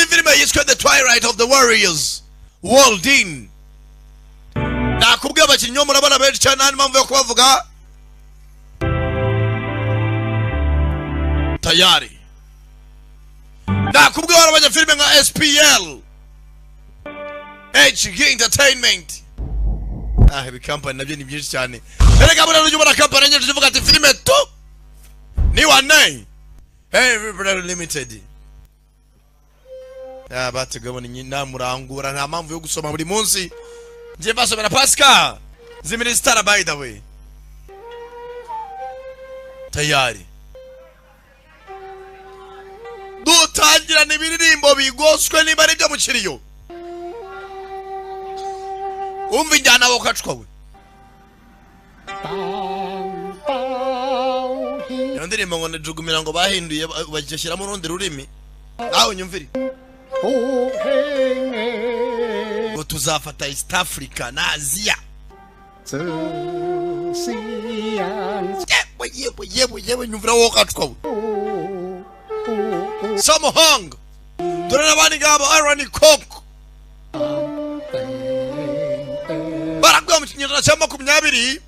Filime yiswe The Twilight of the Warriors Walled In. Nakubwiye abakinnyi bo murabona benshi cyane, nta mpamvu yo kubavuga. Tayari nakubwiye warabanya filime nka SPL HG Entertainment. Ibi company nabyo ni byinshi cyane. Erega buriya ujya ubona company nyinshi zivuga ati filime tu ni wane Hey Everybody Limited. Bategabona nyina murangura, nta mpamvu yo gusoma buri munsi. Ngiye basomera Pascal ziminister, by the way. Tayari dutangirana ibiririmbo bigoswe niba ari byo mu kiriyo. Umva injyana wo kacwa we. Iyo ndirimbo ngo nijugumira ngo bahinduye bagishyiramo urundi rurimi. Nawe nyumvire. Ngo tuzafata East Africa na Asia. Yewe yewe yewe nyumvira wo kacwa we. Sammo Hung. Dore n'abandi ngabo Aaron Kwok. Baragwa mu kinyejana cya 20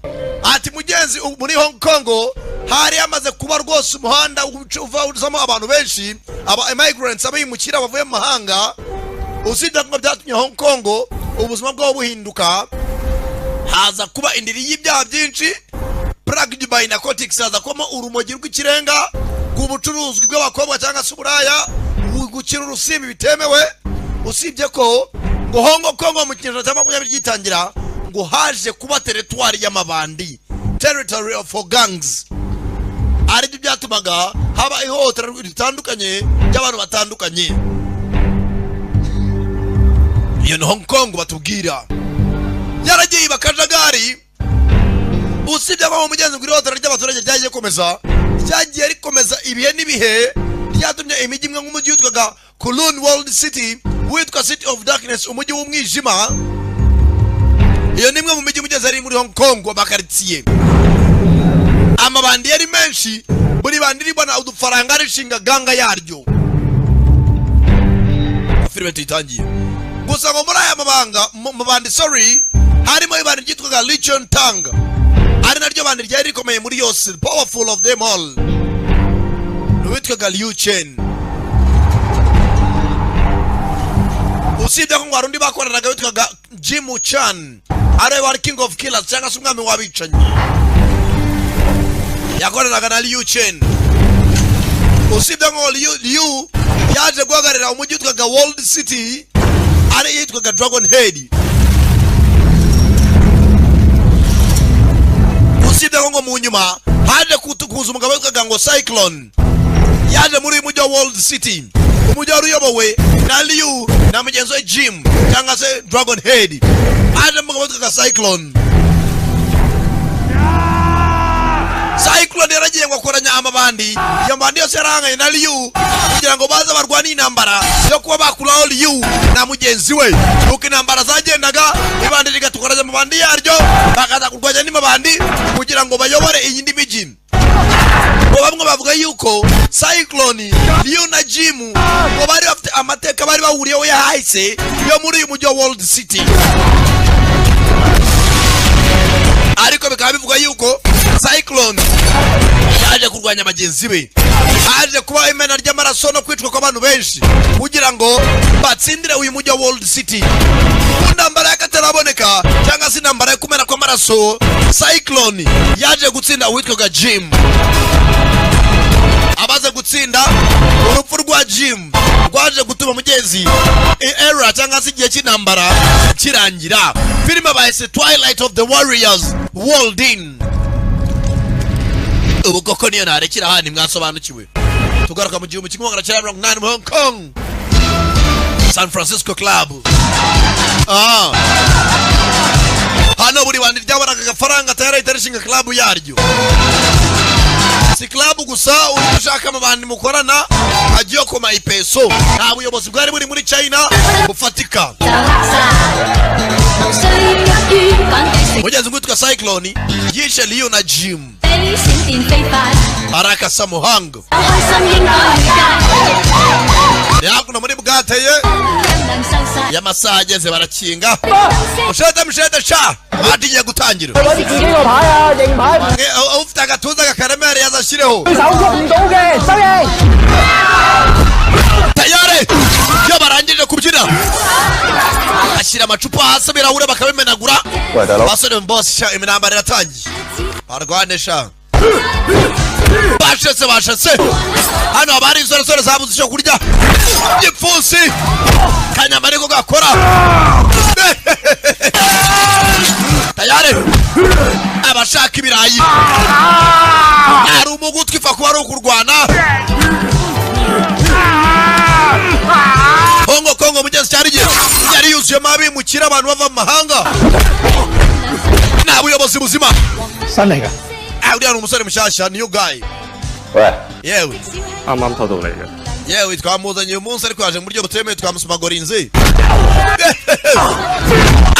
ati mugenzi muri Hong Kong hari hamaze kuba rwose umuhanda uva uzamo abantu benshi, aba immigrants, abimukira bavuye mu mahanga. Usibye ko byatumye Hong Kong ubuzima bwabo buhinduka, haza kuba indiri y'ibyaha byinshi, plagued by narcotics, haza kubamo urumogi rw'ikirenga, rw'ubucuruzwi bw'abakobwa cyangwa se uburaya, gukira urusimbi bitemewe. Usibye ko ngo Hong Kong mu kinyejana cya 20 gitangira ngo haje kuba territoire y'amabandi, territory of gangs, aribyo byatumaga haba ihohoterwa ritandukanye ry'abantu batandukanye. Iyo ni Hong Kong batubwira yaragiye bakajagari. Usibye ko mugenzi ngo ihohoterwa ry'abaturage ryagiye komeza, ryagiye rikomeza ibihe n'ibihe, ryatumye imijyi imwe nk'umujyi witwaga Kowloon World City, witwa City of Darkness, umujyi w'umwijima. Iyo ni imwe mu mijyi mugeze ari muri Hong Kong, amakaritsiye amabandi yari menshi, buri bandi ribona udufaranga rishinga ganga yaryo. Filime tuyitangiye gusa ngo muri aya mabanga mabandi, sorry, harimo ibandi ryitwaga Legion Tang, ari naryo bandi ryari rikomeye muri yose, powerful of them all, witwaga Liu Chen. Usibye ko ngo hari undi bakoranaga witwaga Jim Chan, ari wari King of Killers cyangwa se umwami w'abicanyi, yakoranaga na Liu Chen. Usibye ngo Liu yaje guhagararira umujyi witwaga World City, ari yitwaga Dragon Head. Usibye ngo mu nyuma haje kuza umugabo witwaga ngo Cyclone, yaje muri uyu mujyi wa World City, umujyi wari uyobowe na Liu na mugenzi we Jim cyangwa se Dragon Head. Haje umugabo witwaga Cyclone. Cyclone yaragiye ngo akoranya amabandi, iyo mabandi yose yarahanganye na Liu kugira ngo baze barwane intambara yo kuba bakuraho Liu na mugenzi we. Uko intambara zagendaga, ibandi rigatukoranya amabandi yaryo, bakaza kurwanya n'amabandi kugira ngo bayobore iyindi mijyi. Ngo bamwe bavuga yuko Cyclone, Liu na Jim ngo bari bafite amateka bari bahuriyeho yahise yo muri uyu mujyi wa World City. Ariko bikaba bivuga yuko Cyclone yaje kurwanya bagenzi be, haje kuba imena ry'amaraso no kwicwa kw'abantu benshi kugira ngo batsindire uyu mujyi wa World City. Mu ntambara y'akataraboneka cyangwa se intambara yo kumena kw'amaraso, Cyclone yaje gutsinda uwitwaga Jim. Amaze gutsinda, urupfu rwa Jim rwaje gutuma mugenzi era cyangwa se igihe cy'intambara kirangira. Filime bahise Twilight of the Warriors Walled In. Ubu koko niyo narekera hano mwasobanukiwe. Tugaruka mu 1980 mu Hong Kong, San Francisco Club. Hano buri bandi ryabonaga agafaranga tayari itarishinga club yaryo. Si club gusa, uri gushaka amabandi mukorana agiye koma ipeso. Nta buyobozi bwari buri muri China bufatika. Mugenzi witwa Cyclone yishe Liu na Jim. Baraka Sammo Hung. Yakuno muri bwate ye y'amasaha ageze barakinga. Mushete mushete sha batigiye gutangira. Ufite agatuza gakaremere yazashireho. Tayare iyo barangije kubyina ashyira amacupa hasi birahure bakabimenagura. Basore boss sha iminambara iratangiye. Barwane sha. Bashetse bashetse. Hano abari insoresore zabuze icyo kurya. Igipfunsi kanyama ariko gakora. Tayare abashaka ibirayi. Ari umugutwi fa kuba ari ukurwana. Hongo Kongo mugezi cyari gihe yari yuzuyemo abimukira abantu bava mu mahanga. Nta buyobozi buzima. Sanega. Uriya ni umusore mushyashya new guy. Yewe. Yewe twamuzanye uyu munsi ariko yaje mu buryo butemewe twamusumagorinze.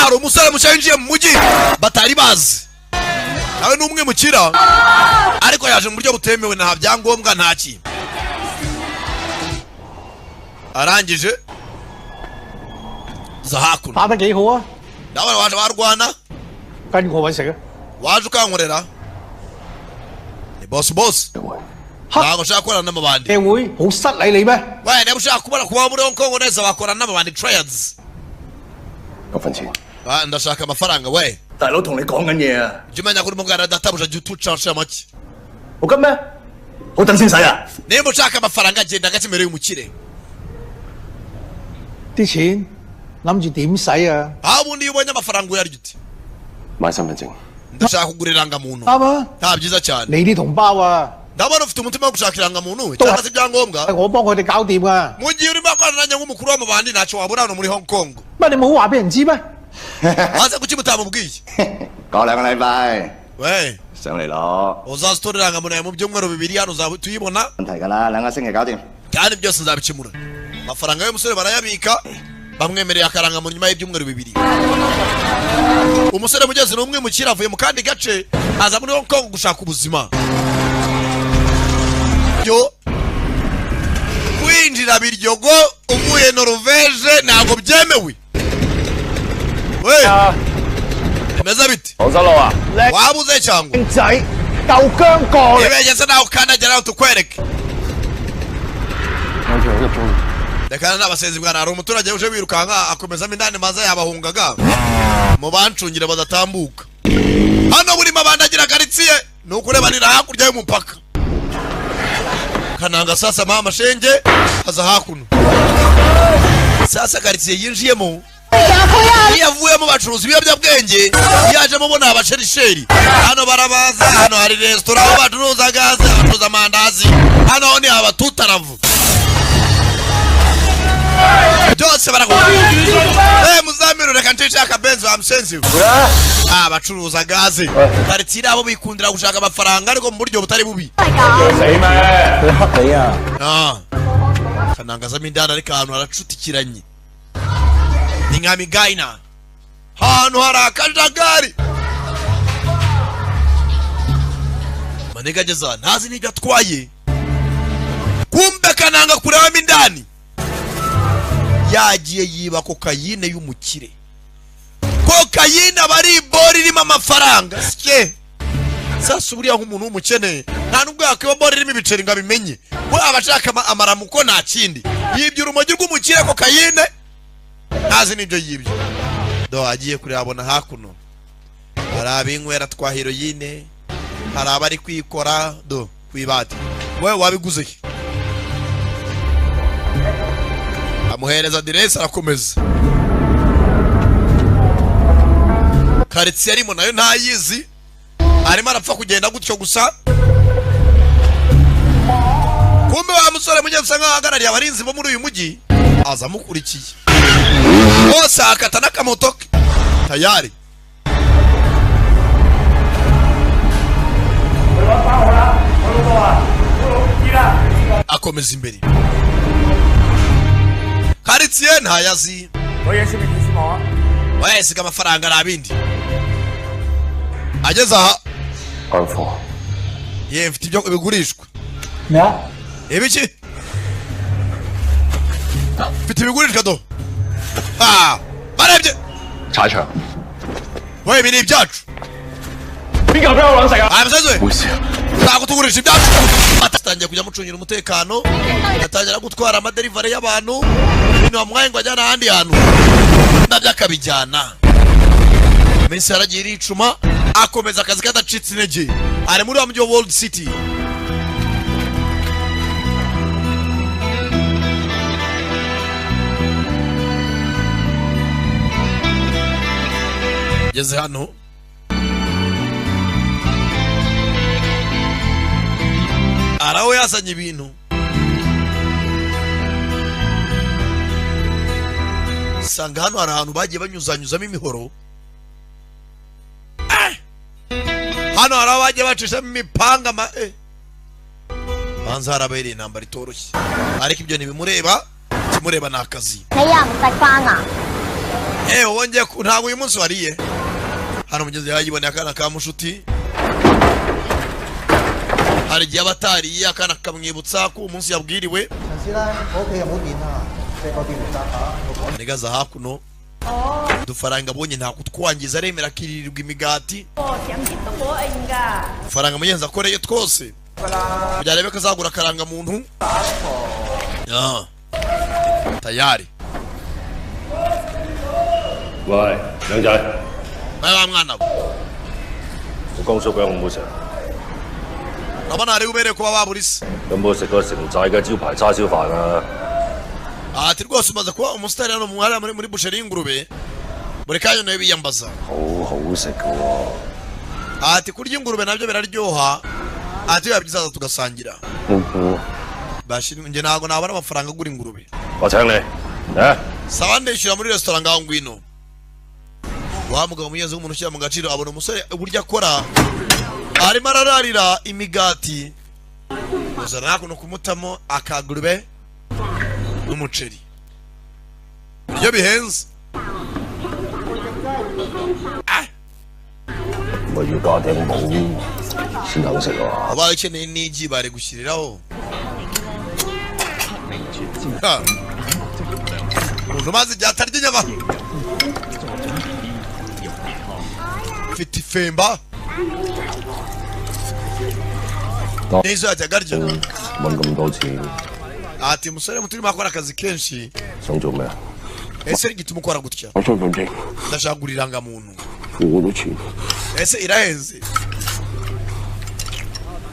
Ari umusore mushya winjiye mu mujyi batari bazi. Nawe ni umwe mukira ariko yaje mu buryo butemewe nta byangombwa nta kintu. Arangije za hakuno. Ndabona waje barwana. Waje ukankorera. Ni boss boss. Ntabwo ushaka gukorana n'amabandi. We niba ushaka kubona kuba muri Hong Kong neza wakorana n'amabandi triads. Ndashaka amafaranga we. Jya umenya ko urimo kuganira databuja jya utuca make. Niba ushaka amafaranga genda gake imbere y'umukire. Aho ubundi iyo ubonye amafaranga uyarya ute? Ndashaka kugura irangamuntu. Nta byiza cyane. Ndabona ufite umutima wo gushaka irangamuntu cyangwa se ibyangombwa. Mu gihe urimo gukorana nanjye nk'umukuru w'amabandi ntacyo wabura hano muri Hong Kong. Maze kuki mutamubwiye? We uzaza utora irangamuntu yawe mu byumweru bibiri hano uzaba tuyibona. Kandi byose nzabikemura. Amafaranga y'umusore barayabika bamwemereye akarangamuntu nyuma y'ibyumweru bibiri. Umusore mugezi ni umwimukira avuye mu kandi gace aza muri Hong Kong gushaka ubuzima. Yo kwinjira Biryogo uvuye Norvege ntabwo byemewe. We bimeze bite? Wabuze cyangwa? Ibegeze nawe ukandagira aho tukwereke. Reka n'abasenzi bwana hari umuturage uje wirukanka akomezamo indani maze yabahungaga mu bancungira badatambuka. Hano burimo abandagira karitsiye ni ukurebanira hakurya y'umupaka. Kananga sasa mama shenge aza hakuno. Sasa karitsiye yinjiyemo yavuyemo bacuruza ibiyobyabwenge yajemo bona abasherisheri. Hano barabaza, hano hari restaurant aho bacuruza gaze, bacuruza amandazi. Hano ni abatutaravu. Byose barakora. Muzamiru reka nshaka benzi wa msenzi. Bacuruza gaze. Karitsiye abo bikundira gushaka amafaranga ariko mu buryo butari bubi. Kananga zamindana ariko ahantu haracutikiranye. Ni nka migaina. Ahantu hari akajagari. Maniga ageza ntazi n'ibyo atwaye. Kumbe Kananga kurebamo indani. Yagiye yiba kokayine y'umukire. Kokayine aba ari ibori irimo amafaranga. Sike. Sasa buriya nk'umuntu w'umukene nta nubwo yakwiba bori irimo ibiceri ngo abimenye. We aba ashaka amaramuko nta kindi. Yibye urumogi rw'umukire kokayine ntazi n'ibyo yibye. Do agiye kurabona hakuno. Hari abinywera twa heroine, hari abari kwikora do kwibati. We wabiguze he? Amuhereza aderesi arakomeza. Karitsiye arimo nayo ntayizi. Arimo arapfa kugenda gutyo gusa. Kumbe wa musore mugenzi usa nkaho ahagarariye abarinzi bo muri uyu mujyi aza amukurikiye. Bose akata n'akamoto ke tayari. Akomeza imbere. Karitsiye ntayazi. Wese amafaranga arabindi. Ageze aha. Ye mfite ibyo bigurishwa. Ibiki? Mfite ibigurishwa do. Ah, barebye. 踩場。 We ibi ni ibyacu. 邊個俾我揾食啊？ Abasazi 冇事。 Ntabwo tugurisha ibyacu. Atangiye kujya amucungira umutekano, atangira gutwara amaderivari y'abantu, ibintu bamuhaye ngo ajyane ahandi hantu, nabyo akabijyana. Iminsi yaragiye iricuma, akomeza akazi kadacitse intege. Ari muri wa mujyi wa World City. Ngeze hano araho yazanye ibintu sanga hano hari ahantu bagiye banyuzanyuzamo imihoro. Hano hari aho bagiye bacishamo imipanga banza harabereye intambara itoroshye, ariko ibyo ntibimureba, ikimureba ni akazi. Wongeye ntabwo uyu munsi wariye. Hano mugezi yayiboneye akana ka mushuti, hari igihe aba atariye akana kamwibutsa ko umunsi yabwiriwe. Nigaza hakuno udufaranga abonye nta kutwangiza, aremera akiririrwa imigati. Udufaranga mugenzi akoreye twose kugira arebe ko azagura akarangamuntu. Tayari. 喂，靚仔。 Wa mwana we. 我江叔俾我冇食。 Urabona hari ubereye kuba wabura isi. 有冇食過城寨嘅招牌叉燒飯啊？ Ati rwose umaze kuba umusitari hano mu muri busheri y'ingurube, buri kanya nawe biyambaza. 好好食嘅喎。 Ati kurya ingurube nabyo biraryoha, ati biba byiza tugasangira. Bashiri nge ntabwo nabona amafaranga agura ingurube. 我請你。 Sawa ndishyura muri restaurant ngaho ngwino. Wa mugabo mugenzi w'umuntu ushyira mu gaciro abona umusore uburyo akora, arimo arararira imigati, uzana hakuno kumutamo akagurube n'umuceri, ibyo bihenze. 咪要加頂帽先肯食啊！ Abaye ukeneye n'igi bari gushyiriraho. Umuntu umaze igihe atarya inyama, mfite ifemba n'izo yajyaga arya. 揾咁多錢， Ati umusore muto urimo akora akazi kenshi, 想做咩？ ese igituma ukora gutya? 我身份證 Ndashaka kugura irangamuntu. 好多錢， Ese irahenze?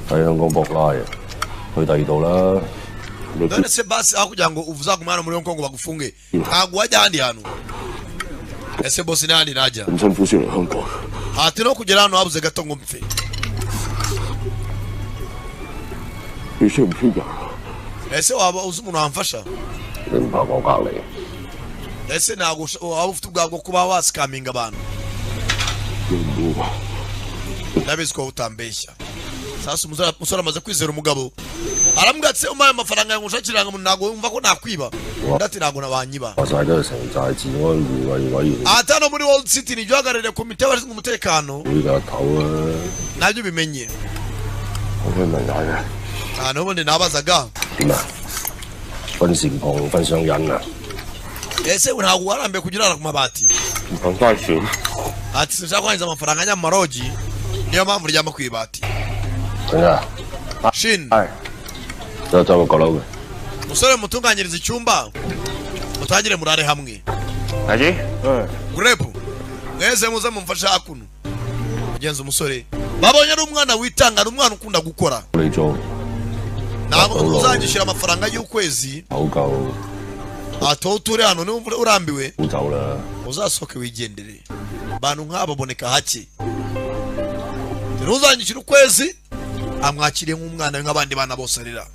喺香港博拉啊，去第二度啦。 None se basi aho kugira ngo uzagume hano muri Hong Kong bagufunge, ntabwo wajya ahandi hantu? Ese bosi n'ahandi najya? 咁辛苦先嚟香港。 Ati no kugera hano habuze gato ngo mpfe. 你識唔識人？ Ese waba uzi umuntu wamfasha? 你唔怕我隔離？ Ese ntabwo waba ufite ubwabo bwo kuba wasikaminga abantu? Ndabizi ko utambeshya. Sasa umusore amaze kwizera umugabo, aramubwira ati umpaye amafaranga yangu ushakira ngo ntabwo wumva ko nakwiba. Ndati ntabwo nabanyiba. 話晒都係城寨治安護衛委員 Ati hano muri World City ni uhagarariye komite y'abashinzwe umutekano, 會嘅頭啊！ nabyo bimenye. 我聽問下嘅 Nta n'ubundi nabazaga. 點啊？瞓禪旁瞓上癮啊！ Ese ntabwo warambiwe kujya urara ku mabati? 唔瞓街船。 Ati sinshaka kwangiza amafaranga nyamarogi, niyo mpamvu uryama ku ibati. 等下， Shin, 係，走走個閣樓嘅。 musore mutunganyirize icyumba, mutangire murare hamwe. 大子， Gurepu, mwese muze mumfashe hakuno. Mugenzi umusore, babonye ari umwana witanga, ari umwana ukunda gukora. 你做 Ntabwo uzanyishyura amafaranga y'ukwezi, 好夠 ati wowe uture hano niba urambiwe 好走啦。 uzasohoke wigendere. Abantu nk'aba baboneka hake. Ntuzanyishyura ukwezi, amwakiriye nk'umwana we nk'abandi bana bose arera.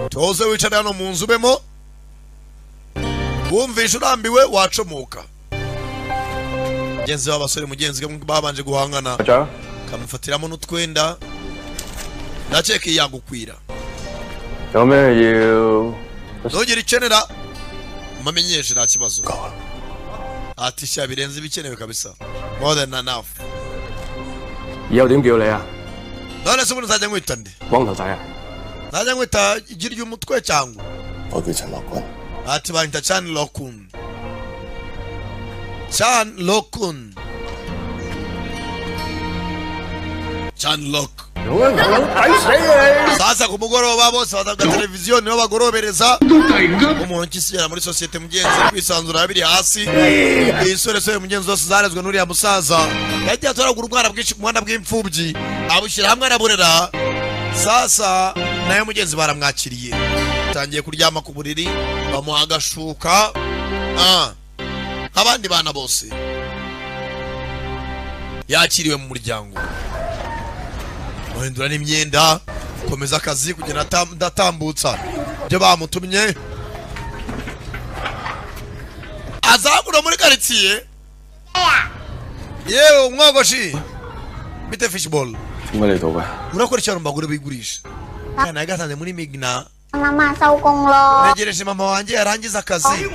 Tuze wicare hano mu nzu ubemo, wumvishe urambiwe wacomoka. Mugenzi w'abasore mugenzi we babanje guhangana, kamufatiramo n'utwenda, ndakeka yagukwira. 有咩要？ Ntugire ikenera mamenyeshe nta kibazo. Ati sha birenze ibikenewe kabisa. More than enough. 以後點叫你啊？ None se ubundi nzajya nkwita nde? 光頭仔啊？ Najya nkwita igi ry'umutwe cyangwa? 我叫陳樂君。 Ati banyita Chan Lokun. Chan Lokun. Chan Lok. Sasa ku mugoroba bose bazaga televiziyo niho bagorobereza. Umuntu kisigera muri sosiyete mugenzi kwisanzura biri hasi. Isoresore mugenzi zose zarezwe n'uriya musaza. Yagiye atoragura umwana bwinshi ku muhanda bw'imfubyi, abushyira hamwe araburera. Sasa nayo mugenzi baramwakiriye. Tangiye kuryama ku buriri bamuha agashuka abandi bana bose. Yakiriwe mu muryango. Bahindura n'imyenda, komeza akazi kugenda ndatambutsa ibyo bamutumye. Azakura muri quartier. Yewe umwogoshi bite fishball. 點解你到嘅？ Urakora cyane mbagure bigurisha. Kana yagatanze muri Migna. 媽媽收工咯。 Negereje mama wanjye yarangiza akazi.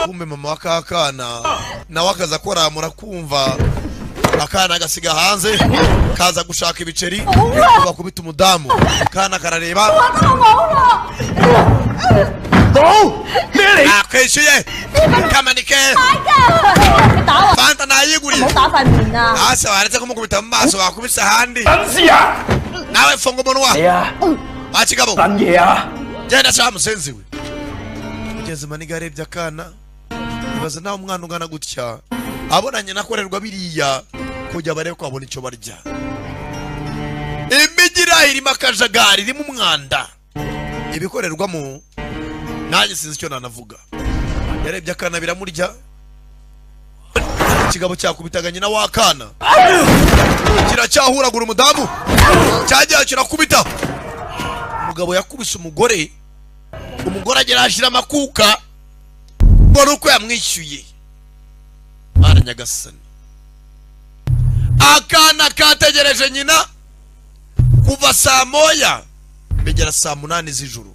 Kumbe mama wa kakana nawe akaza koramura kumva akana gasiga hanze kaza gushaka ibiceri bakubita umudamu. Kana karareba akwishyuye kamanike fanta nayiguriye. Hasi baretse kumukubita mu maso bakubise ahandi. Nawe funga umunwa akigabo genda sha musenzi we. Kugeza maniga arebye akana ibaza nawe umwana ungana gutya abonanye nakorerwa biriya kujya barebe ko abona icyo barya. Imigira irimo akajagari irimo umwanda ibikorerwamo nanjye sinzi icyo nanavuga. Yarebye akana biramurya. Ikigabo cyakubitaga nyina w'akana kiracyahuragura umudamu cyagiye kirakubita. Umugabo yakubise umugore, umugore agera ashira amakuka ngo nuko yamwishyuye. Mana nyagasani. Akana kategereje nyina kuva saa moya bigera saa 8 z'ijoro.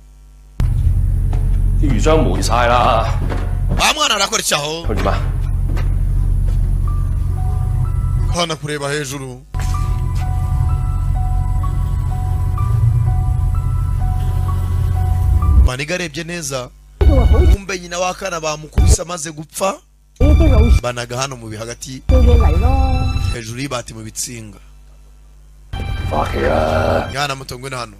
啲魚漿霉晒啦。 Wa mwana arakora icyaho. Kana kureba hejuru. Maniga arebye neza kumbe nyina w'akana bamukubise amaze gupfa banaga hano mu hagati hejuru y'ibati mu bitsinga. Mwana muto ngwino hano.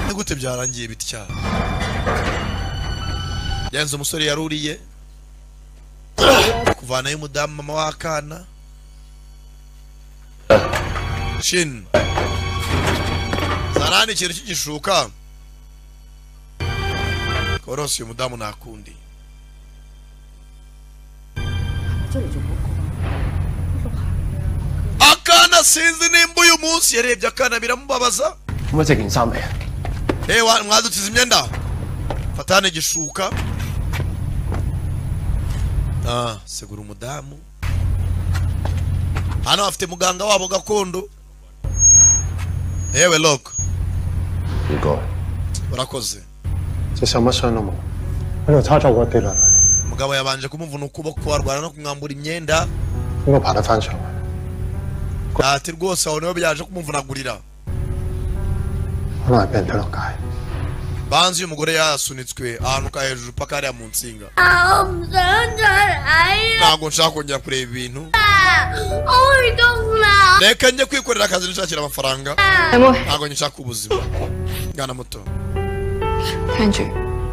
Ni gute byarangiye bitya? Yanze umusore yaruriye kuvanayo umudamu mama w'akana. Shin zarani ikintu cy'igishuka korosi uyu mudamu nakundi. Akana sinzi nimba uyu munsi yarebye akana biramubabaza. Ewa mwadutiza imyenda fatane igishuka. Segura umudamu. Hano afite muganga wabo gakondo. Ewe lok. Urakoze. Umugabo yabanje kumuvuna ukuboko arwana no kumwambura imyenda. Ati rwose aho niho byaje kumuvunagurira. Banzi uyu mugore yasunitswe ahantu ka hejuru paka hariya mu nsinga. Ntabwo nshaka kongera kureba ibintu. Reka njye kwikorera akazi nshakira amafaranga. Ntabwo nshaka ubuzima. Mwana muto.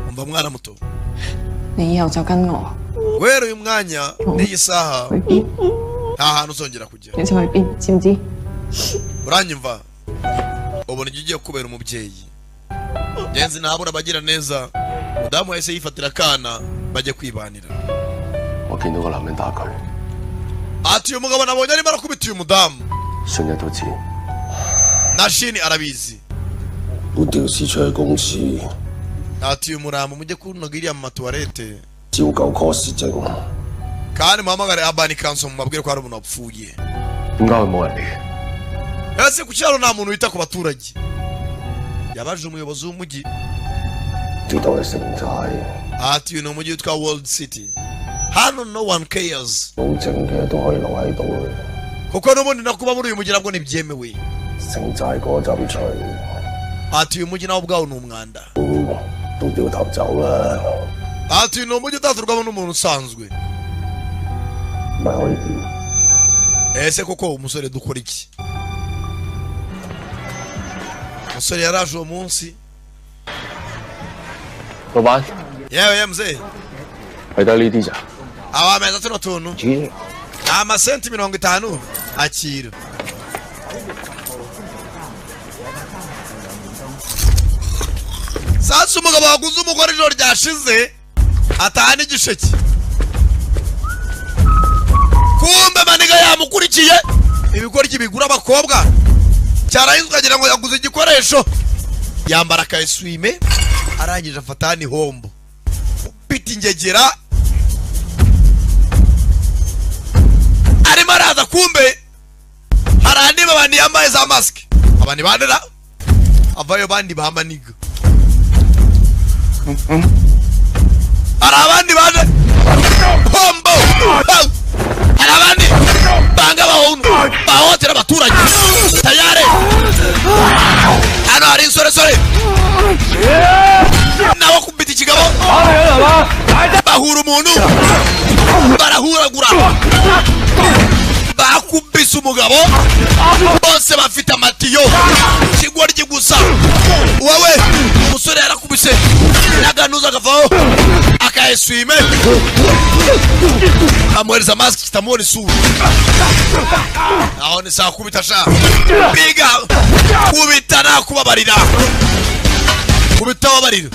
Umva mwana muto. Guhera uyu mwanya n'iyi saha nta hantu uzongera kujya. Uranyumva? Ubona igihe ugiye kubera umubyeyi. Genzi ntabura abagira neza. Mudamu wahise yifatira akana bajye kwibanira. Ati uyu mugabo nabonye arimo arakubita uyu mudamu. Na Shini arabizi. Ati uyu murambo mujye kunoga iriya mu matuwarete. Kandi muhamagare Urban Council mubabwire ko hari umuntu wapfuye. Ese ku cyaro nta muntu wita ku baturage? Yabaje umuyobozi w'umujyi. Ati uyu ni umujyi witwa World City. Hano no one cares. Kuko n'ubundi nakuba muri uyu mujyi nabwo ntibyemewe. 城寨嗰陣除。Ati uyu mujyi nawo ubwawo ni umwanda. 都掉頭走啦。Ati ni umujyi utaturwamo n'umuntu usanzwe. Ese koko umusore dukora iki? Umusore yaraje uwo munsi. 老闆。Yewe mzee. 係得呢啲咋？ Awameza tuno tuntu. Amasenti 50 akira. Sasa umugabo waguze umugore ijoro ryashize atahana igisheke. Kumbe maniga yamukurikiye ibigoryi bigura abakobwa cyarahizwe agira ngo yaguze igikoresho yambara akayiswime arangije afata ni hombo upita ingegera arimo araza. Kumbe hari andi babandi yambaye za mask abandi bandera avayo bandi bamaniga hari abandi baje hombo hari abandi banga bahotera abaturage tayare. Hano hari insoresore nawe kumbita ikigabo bahura umuntu barahuragura bakubise umugabo bose bafite amatiyo ikigoryi gusa. Wowe umusore yarakubise n'aganuza akavaho akayeswime amuhereza mask kitamubona isura. Aho ni saa kubita sha biga kubita nakubabarira kubita wabarira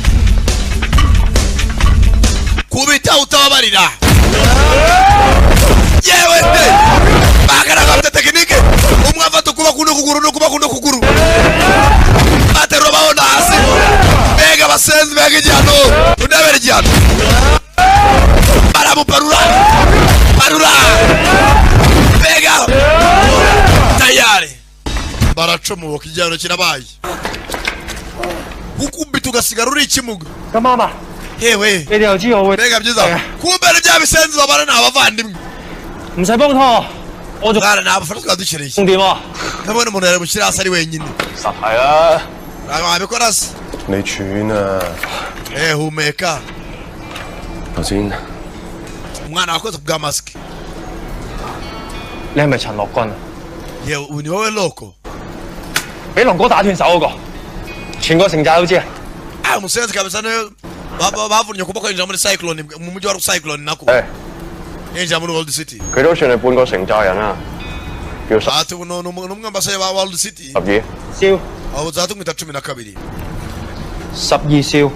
kubita utababarira. Yewe nde bagaragaza tekinike umwe afata ukuboko n'ukuguru n'ukuboko n'ukuguru baterura babona hasi mbega abasenzi mbega igihano undabera igihano baramuparura parura mbega tayari baracomoka igihano kirabaye gukubita ugasigara uri ikimuga. Mama yewe mbega byiza kumbe bya bisenzi babana ni abavandimwe. 唔使幫拖，我仲 mwana nta bufasha twari dukeneye. 重點喎， ndabona umuntu yari bushyire hasi ari wenyine. 實係啦。 Ntabwo wabikora se? 你喘啊！ Humeka. 頭先 Umwana wakoze bwa mask. 你係咪陳樂君啊？ Yewe ubu ni wowe loko. 俾龍哥打斷手嗰個，全個城寨都知啊！ Ah, umusenzi kabisa niyo bavunnye ukuboko yinjira muri Cyclone mu mujyi wa Cyclone nako. Yinjira muri World City. 佢都算係半個城寨人啊，叫十 Ati ubu ni umwe mu basore ba World City. 二。少 Aho uzatumwita 12. 12少，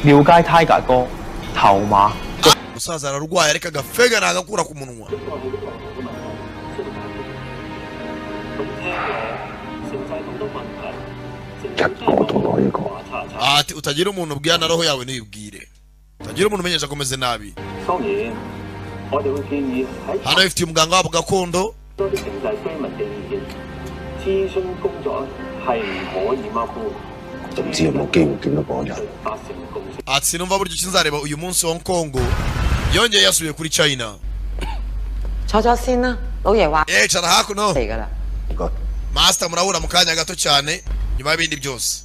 廟街 Tiger 哥，頭馬。 Umusaza ararwaye ariko agafega nagakura ku munwa. Ati utagira umuntu ubwira na roho yawe ntibwire. Utagira umuntu umenyesha ko umeze nabi. Hano ifitiye umuganga wabo gakondo. Ati sinumva buryo ki nzareba uyu munsi Hong Kong yongeye yasubiye kuri China. 坐咗先啦，老爺話 Cara hakuno. 嚟㗎啦。 Master murahura mu kanya gato cyane nyuma y'ibindi byose.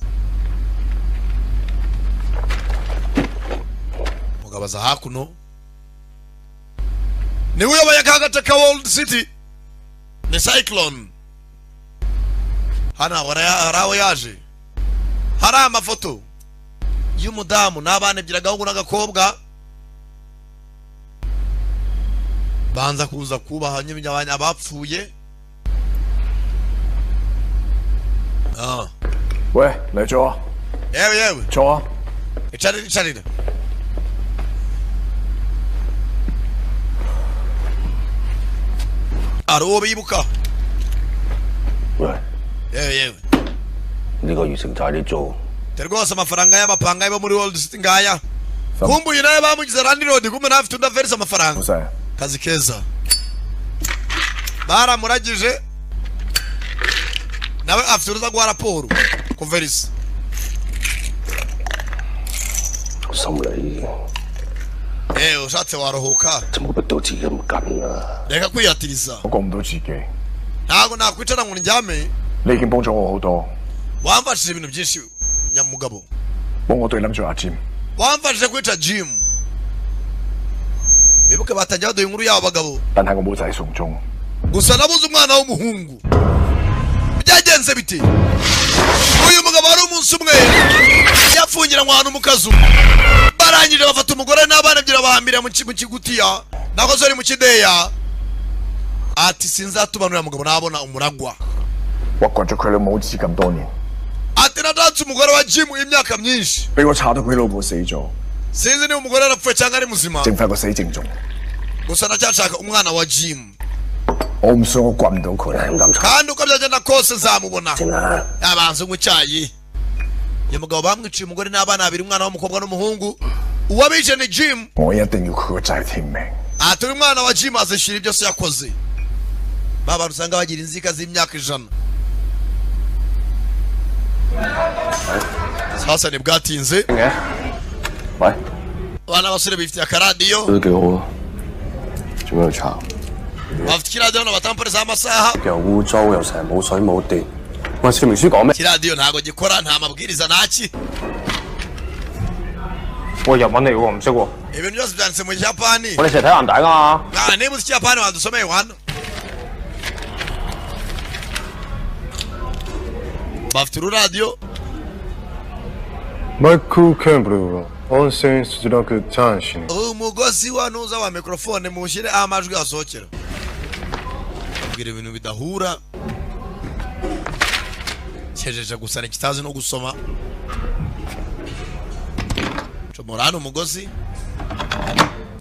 Mugabaza hakuno. Ni uyoboye aka gace ka World City. Ni Cyclone. Hano hari aho yaje. Hari amafoto y'umudamu n'abana ebyiri agahungu n'agakobwa. Banza kuza kubaha nyine abapfuye. 喂，嚟坐啊！ Yewe yewe. 坐啊！ Icarira icarira. Hari uwo bibuka. 喂， Yewe yewe. 呢個月城寨啲租 Rwose amafaranga y'abapanga bo muri World City ngaya. Kumbe uyu nawe bamugize landlord kumbe nawe afite undi averisa amafaranga. 老細， Kazi keza. Baramuragije nawe afite uruza guha raporo kuverisa. 心理 Ushatse waruhuka. 就冇逼到自己咁緊啊！ Reka kwiyatiriza. 我過唔到自己。 Ntabwo nakwicara ngo ndyame 你已經幫咗我好多。 Wamfashije ibintu byinshi nyamugabo. 幫我對諗住阿 Jim. Wamfashije kwica Jim. Bibuke batangiye baduha inkuru y'abo bagabo. 但係我冇仔送終。 Gusa nabuze umwana w'umuhungu. Byagenze bite? Uyu mugabo wari umunsi umwe yafungiranywe ahantu mu kazu. Barangije bafata umugore n'abana ebyiri babahambira mu kigutiya. Nako zari mu kideya. Ati sinzatubanurira mugabo nabona umuragwa. 我掘咗佢老母子咁多年。 Ati natatse umugore wa Jim imyaka myinshi. 俾我查到佢老母死咗。 Sinzi niba umugore yarapfuye cyangwa ari muzima. 剩翻個死剩種。 Gusa ndacyashaka umwana wa Jim. 我唔信我掘唔到佢。 Kandi uko byagenda kose nzamubona. Abanza unywa icyayi. Uyu mugabo bamwiciye umugore n'abana babiri, umwana w'umukobwa n'umuhungu. Uwabishe ni Jim. 我一定要佢個仔添命。 Ati uyu mwana wa Jim azishyura ibyo se yakoze. Ba bantu usanga bagira inzika z'imyaka 100. Sasa ntibwatinze. 喂， Abana b'abasore bifitiye akaradiyo. 都幾好啊，做咩去查？ Bafite ikiradiyo hano batamporeza amasaha. 又污糟又成日冇水冇電。喂，說明書講咩？ Ikiradiyo ntago gikora, nta mabwiriza ntaki. 喂，日文嚟喎，唔識喎。 Ibintu byose byanditse mu Kijapani. 我哋成日睇藍帶噶嘛。 Ah, niba uzi Ikiyapani wadusomeye wana. Bafite ururadiyo. マイク・ケンブルは温泉出力チャンシに Umugozi wa nuza wa mikrofone muwushyire aho amajwi asohokera. Mbwira ibintu bidahura. Cyejeje gusa ntikitazi no gusoma. Comora hano umugozi.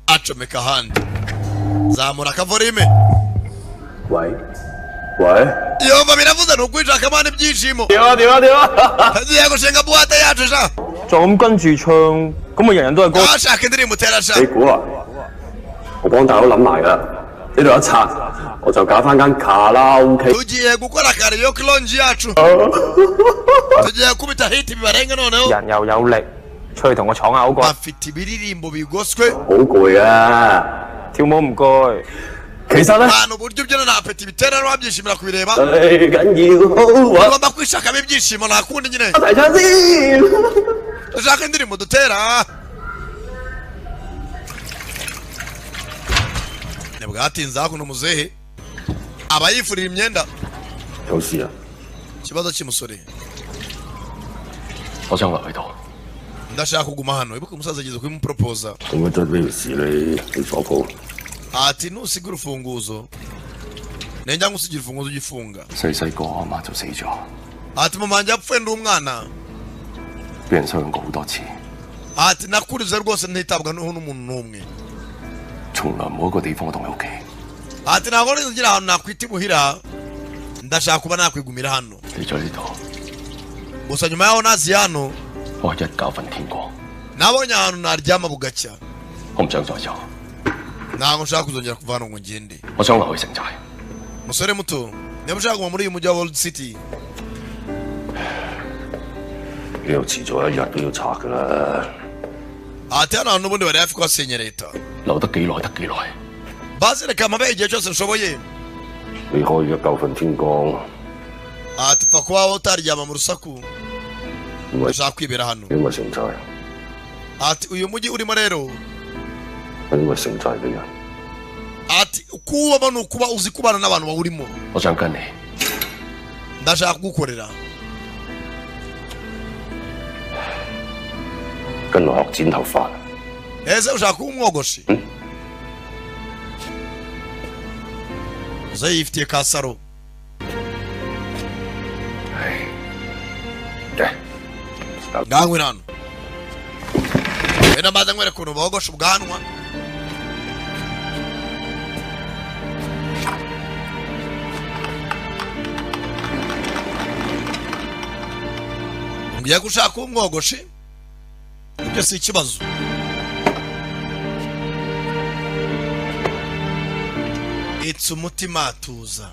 Acomeka ahandi. Zamura akavorime. 喂喂， Yumva biravuze ni ukwishaka amana ibyishimo. 點啊點啊點啊！ Tugiye gushinga buwate yacu sha. 就咁跟住唱，咁咪人人都係歌。 Ashaka indirimbo utera sha. 你估啊？我幫大佬諗埋噶，呢度一拆，我就搞翻間卡拉 OK。 Tugiye gukora karaoke lounge yacu. Tugiye kubita hit bibarenga noneho. 人又有力，出去同我闖下好過。 Bafite ibiririmbo bigoswe. 好攰啊！跳舞唔該。 其實咧， Abantu uburyo ubyina nta peti bitera wabyishimira kubireba. 最緊要好玩。 Ugomba kwishakamo ibyishimo nta kundi nyine. 一齊唱先。 Dushaka indirimbo dutera. Ntibwatinze hakuno muzehe aba yifurira imyenda. 有事啊？ Ikibazo cy'umusore. 我想留喺度。 Ndashaka kuguma hano. Ibuka umusaza ageze kubimupropoza. 咁樣得俾條匙你，你鎖鋪。 Ati nusiga urufunguzo. Nenjya ngusigira urufunguzo ugifunga. 細細個阿媽就死咗， Ati mama wanjye yapfuye ndi umwana. 俾人收養過好多次， Ati nakurize rwose ntitabwa n'umuntu n'umwe. 從來冇一個地方我當係屋企。 Ati ntabwo nigeze ngira ahantu nakwita imuhira. Ndashaka kuba nakwigumira hano. 你在呢度， Gusa nyuma yaho naziye hano 我一覺瞓天光， nabonye ahantu naryama bugacya. 我唔想再走， Ntabwo nshaka kuzongera kuva hano ngo ngende. 我想留去城寨。 Musore muto, niba ushaka kuguma muri uyu mujyi wa World City, 呢度遲早一日都要拆噶啦。 ati hano hantu n'ubundi bari hafi kuhasenya leta. 留得幾耐得幾耐？ Basi reka mpabe igihe cyose nshoboye. 你可以一覺瞓天光， Ati pfa kuba utaryama mu rusaku. Ndashaka kwibera hano. 因為城寨， Ati uyu mujyi urimo rero, 因為城寨嘅人， ati kuwubamo ni ukuba uzi kubana n'abantu bawurimo. 我想跟你。 Ndashaka kugukorera. 跟我學剪頭髮。 Ese ushaka kuba umwogoshi? Uza yifitiye ka saro. Ngangwe hano. Wenda mbanza nkwereke ukuntu bogosha ubwanwa. Ngiye gushaka kuba umwogoshi? Ibyo si ikibazo. It's umutima tuza.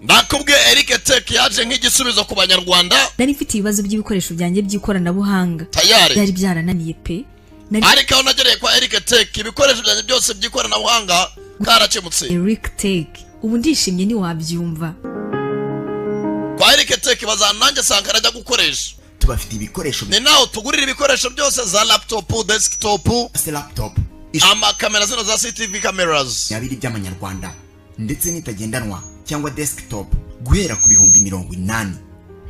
Ndakubwiye Eric Tech yaje nk'igisubizo ku banyarwanda. Nari mfite ibibazo by'ibikoresho byanjye by'ikoranabuhanga. Tayari. Byari byarananiye pe. Nari Ariko aho nagereye kwa Eric Tech ibikoresho byanjye byose by'ikoranabuhanga karakemutse. Eric Tech. Ubu ndishimye ntiwabyumva. Eric Tech bazana nanjye Sankara ajya gukoresha. Tubafite ibikoresho. Ni naho tugurira ibikoresho byose, za laptop, desktop, Se laptop amakamera zino za CCTV cameras. abiri by'amanyarwanda, ndetse n'itagendanwa cyangwa desktop guhera ku 80,000.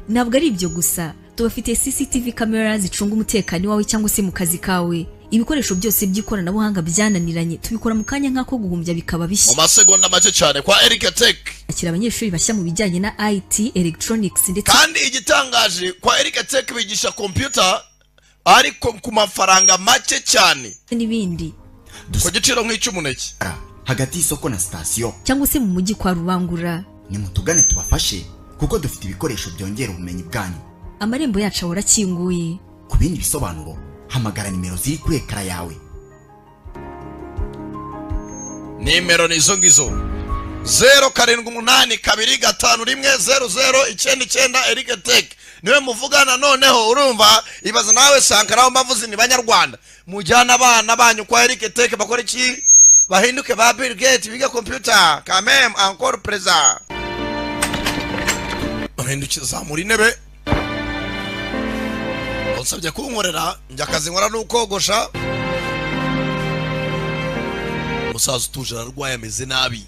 Ntabwo ari ibyo gusa, tubafitiye CCTV camera zicunga umutekano wawe cyangwa se mu kazi kawe. Ibikoresho byose by'ikoranabuhanga byananiranye tubikora mu kanya nk'ako guhumbya bikaba Mu bishya. masegonda make cyane kwa Eric Tech. Akira abanyeshuri bashya mu bijyanye na IT, electronics ndetse Kandi igitangaje, kwa Eric Tech bigisha computer ariko ku mafaranga make cyane, n'ibindi. ku giciro nk'icy'umuneke. Hagati y'isoko na sitasiyo. Cyangwa se mu mujyi kwa Rubangura. Nimutugane tubafashe, kuko dufite ibikoresho byongera ubumenyi bwanyu. Amarembo yacu ahora akinguye. Ku bindi bisobanuro, hamagara nimero ziri kuri ekara yawe. Nimero ni izo ngizo, 0782510099. Eric Tech niwe muvugana. Noneho urumva, ibaza nawe Sankara aho mbavuze ni Banyarwanda, mujyana abana banyu kwa Eric Tech, bakora iki? Bahinduke ba Bill Gates, biga computer quand même. Encore présent, bahindukiza, zamura intebe. Unsabye kunkorera njya akazi nkora n'ukogosha. Umusaza utuje ararwaye, ameze nabi.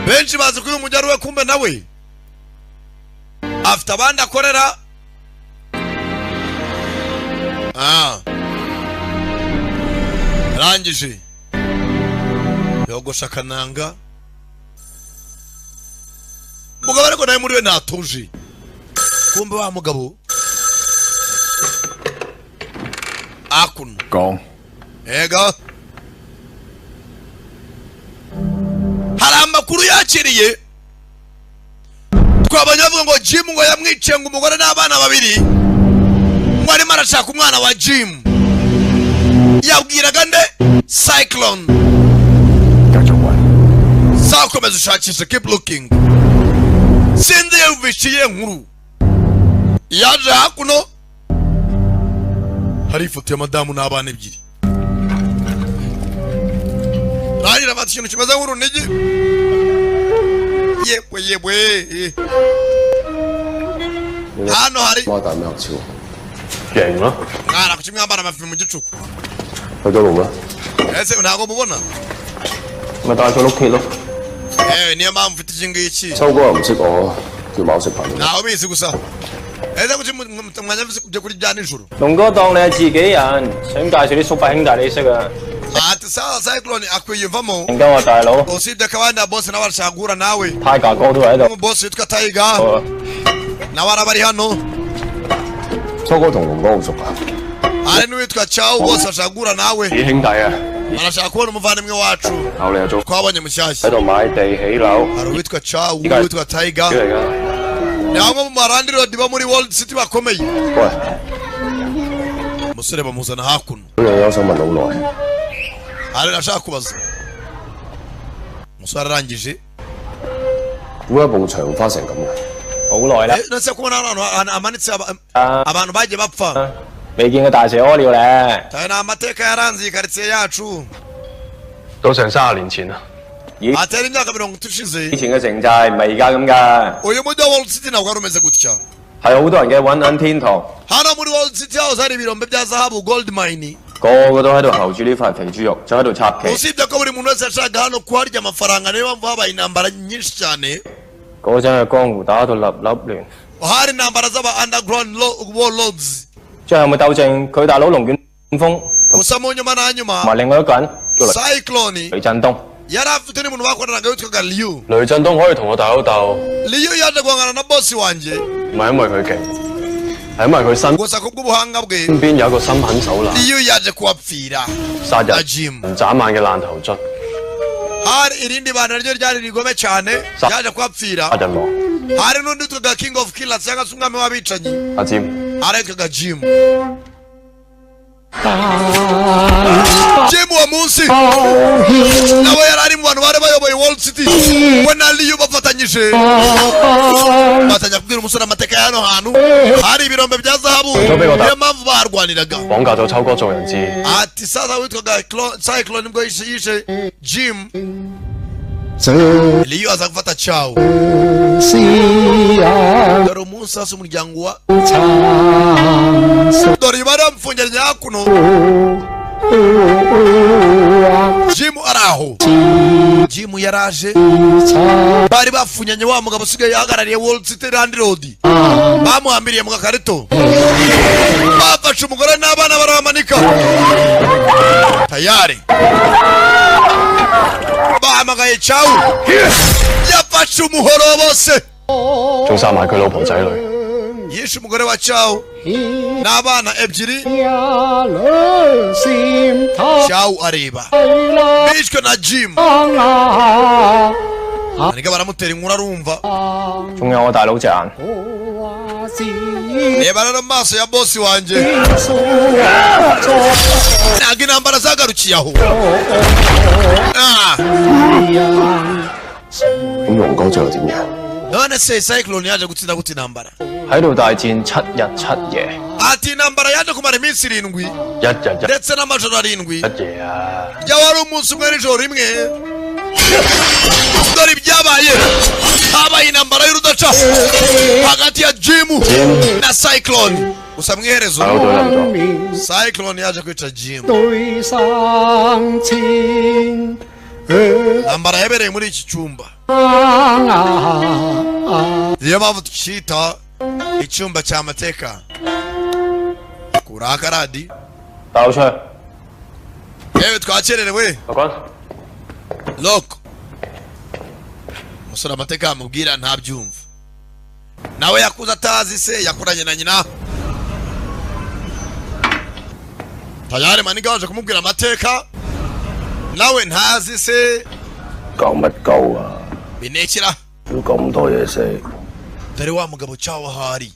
Benshi bazi ko uyu mujyi ari we, kumbe nawe afite abandi akorera. Ah, arangije yogosha akananga mugabo, ariko nawe muri we ntatuje. Kumbe wa mugabo akuno. 講。 Ega, hari amakuru yakiriye, twabonye bavuga ngo Jim ngo yamwiciye ngo umugore n'abana babiri, ngo arimo arashaka umwana wa Jim. Yabwiraga nde? Cyclone. 繼續揾。 Sakomeza ushakishe, keep looking. Sinzi yumvishe iyihe nkuru, yaje hakuno hari ifoto ya madamu n'abana ebyiri. Rangira afata ikintu kimeze nk'urunigi. Yebwe yebwe, hano hari 貓大咩超？型咯！ Mwana, kuki mwambara amafi mu gicuku? 去咗路啦！ Ese ntabwo mubona? 咪帶咗碌鐵咯。 Ewe, niyo mpamvu mfite iki ngiki. 秋哥又唔識我，叫貓食飯。 Ntawe ubizi gusa. Ese kuki mwanya mfise ibyo kurya bya nijoro? 龍哥當你係自己人，想介紹啲叔伯兄弟你識啊。 Ati sawa, Cyclone akwiyumvamo. 陣間我大佬 Usibye ko abandi boss nabo barashaka guhura nawe. Tiger 哥都喺度。 Boss witwa Tiger nawe araba ari hano. 秋哥同龍哥好熟㗎。 Hari n'uwitwa Chow, bose bashaka guhura nawe. 啲兄弟啊， Barashaka kubona umuvandimwe wacu 後你又做 twabonye mushyashya. 喺度買地起樓， Hari uwitwa Chow, uwitwa Tiger, 嚟㗎。 ni bamwe mu balandlord bo muri World City bakomeye. 喂， Umusore bamuzana hakuno. 嗰樣嘢我想問好耐。 Hari nashaka kubaza. Umusore arangije. 點解埲牆花成咁嘅？好耐啦， None se kubona hano ahantu hamanitse abantu bagiye bapfa? 未見過大蛇屙尿咧。 Aya ni amateka yaranze iyi karitsiye yacu. 都成30年前啦。 Atera imyaka 30 ishize. 以前嘅城寨唔係而家咁㗎， Uyu mujyi wa World City ntabwo wari umeze gutya. 係好多人嘅揾銀天堂， Hano muri World City house hari ibirombe bya zahabu, gold mine. 個個都喺度候住呢塊肥豬肉，就喺度插旗。 Usibye ko buri muntu wese yashakaga hano kuharya amafaranga, niyo mpamvu habaye intambara nyinshi cyane. 嗰陣係江湖打到立立亂， Hari intambara z'aba underground warlords. 最後咪鬥正佢大佬龍捲風同 Gusa mu nyuma na nyuma, 埋另外一個人叫雷 Cyclone 雷震東。 yari afite undi muntu bakoranaga witwaga Liu. 雷震東可以同我大佬鬥， Liu yaje guhangana na boss wanjye. 唔係因為佢勁，係因為佢身 Gusa kubw'ubuhanga bwe, 邊有一個心狠手辣、 Liu yaje kuhapfira 殺 na 人 Jim. 唔眨眼嘅爛頭卒， Hari irindi bana naryo ryari rigome cyane, ryaje kuhapfira. 殺人王 Hari n'undi witwaga King of Killers cyangwa se umwami w'abicanyi, 阿占。 aritwaga Jim. Jim uwo munsi nawe yari ari mu bantu bari bayoboye World City, we na Liu bafatanyije. Batangira kubwira umusore amateka ya hano hantu hari ibirombe bya zahabu, niyo mpamvu baharwaniraga. 綁架咗秋哥做人質， Ati sasa witwaga Cyclone nibwo yishe Jim. Liyo aza gufata Chow. Dore umunsi hasi umuryango wa dore baramfungiranye hakuno. Jim araho. Jim yaraje. Bari bafunyanye wa mugabo usigaye yahagarariye World City Landlord. Bamuhambiriye mu gakarito. Bafashe umugore n'abana barabamanika. Tayari. Bahamagaye Chow. Yafashe umuhoro bose. 仲殺埋佢老婆仔女。 Yishe umugore wa Chow n'abana ebyiri. Chow areba bishwe na Jim. Ariko baramutera inkuru arumva. 仲有我大佬隻眼。 Reba rero maso ya bosi wanjye. Ntabwo intambara zagarukiye aho. 咁龍哥最後點樣？ None se Cyclone yaje gutsinda gute intambara? 喺度大戰7日7夜。 Ati intambara yaje kumara iminsi 7 ndetse n'amajoro 7. Yaba ari umunsi umwe n'ijoro rimwe. Dore ibyabaye. Habaye intambara y'urudaca hagati ya Jim na Cyclone. Gusa mu iherezo Cyclone yaje kwica Jim. Intambara yabereye muri iki cyumba. Niyo mpamvu tukita icyumba cy'amateka. Kura akaradi. Yewe twakererewe. Loko. Umusore amateka amubwira ntabyumva. Nawe yakuze atazi se yakuranye na nyina. Tayari maniga waje kumubwira amateka. Nawe ntazi se. Binekira. Dore wa mugabo Chow ahari.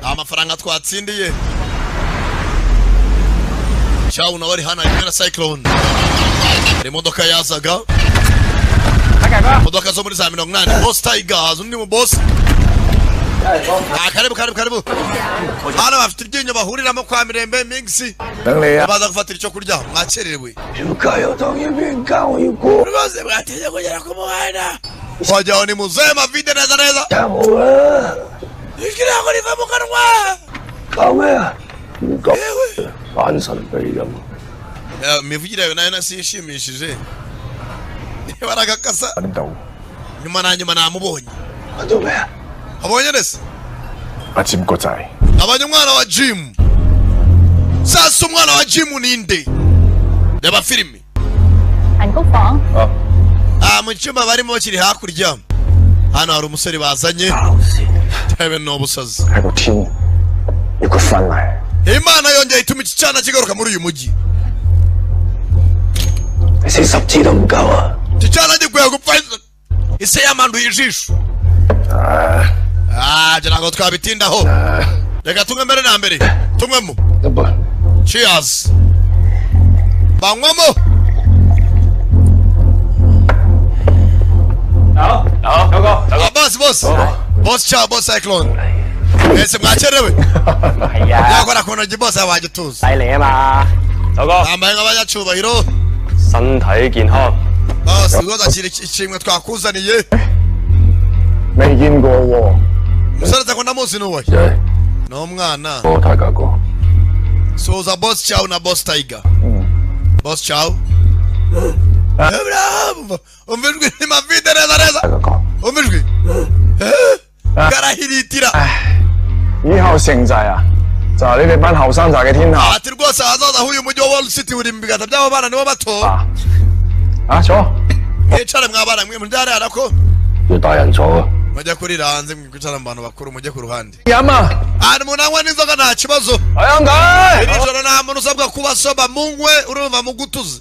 Amafaranga twatsindiye. Chow nawe ari hano ari kumwe na Cyclone. Hari imodoka yazaga. Imodoka zo muri za 80. Boss Tiger, undi mu boss. Karibu karibu karibu. Hano bafite iryinyo bahuriramo kwa Mirembe Mingsi. Baza gufatira icyo kurya mwakererewe. Rwose mwatinze kugera ku muhanda. Wajya ni muzee mavide neza neza. Ijwi ntabwo riva mu kanwa. Imivugire yawe nayo nasishimishije. Baragakasa. Nyuma na nyuma namubonye. Abonye nese? Abonye umwana wa Jim. Sasa umwana wa Jim ninde? Reba filimi. Mu cyumba barimo kiri hakurya. Hano hari umusore bazanye. Tebe no busazi. Imana yongeye ituma iki cyana kigaruka muri uyu mujyi. Iki cyana gikwiye gupfa ise yamanduye ijisho. Ngira ngo twabitindaho. Reka tunywe mbere na mbere. Tunywemo. Cheers. Banywamo. Boss boss. Boss Chow, boss Cyclone. Ese mwakerewe. Yakora kono boss abaje tuzi. Ambaye nk'abanyacyubahiro. Boss rwose akira ishimwe twakuzaniye. Umusore ko ndamuzi nuwe. Ni umwana. Soza boss Chow na boss Tiger. Boss Chow. Umva ijwi ni mavide neza neza. Umva ijwi. Karahiritira. Ati rwose ahazaza h'uyu mujyi wa Wall City uri mu biganza by'abo bana nibo bato. Mwicare mwabana mwe muryarara ko. Mujya kurira hanze mwicara mu bantu bakuru mujye ku ruhande. Ahantu umuntu anywa n'inzoga nta kibazo. Iri joro nta muntu usabwa kuba soba munywe urumva mugutuze.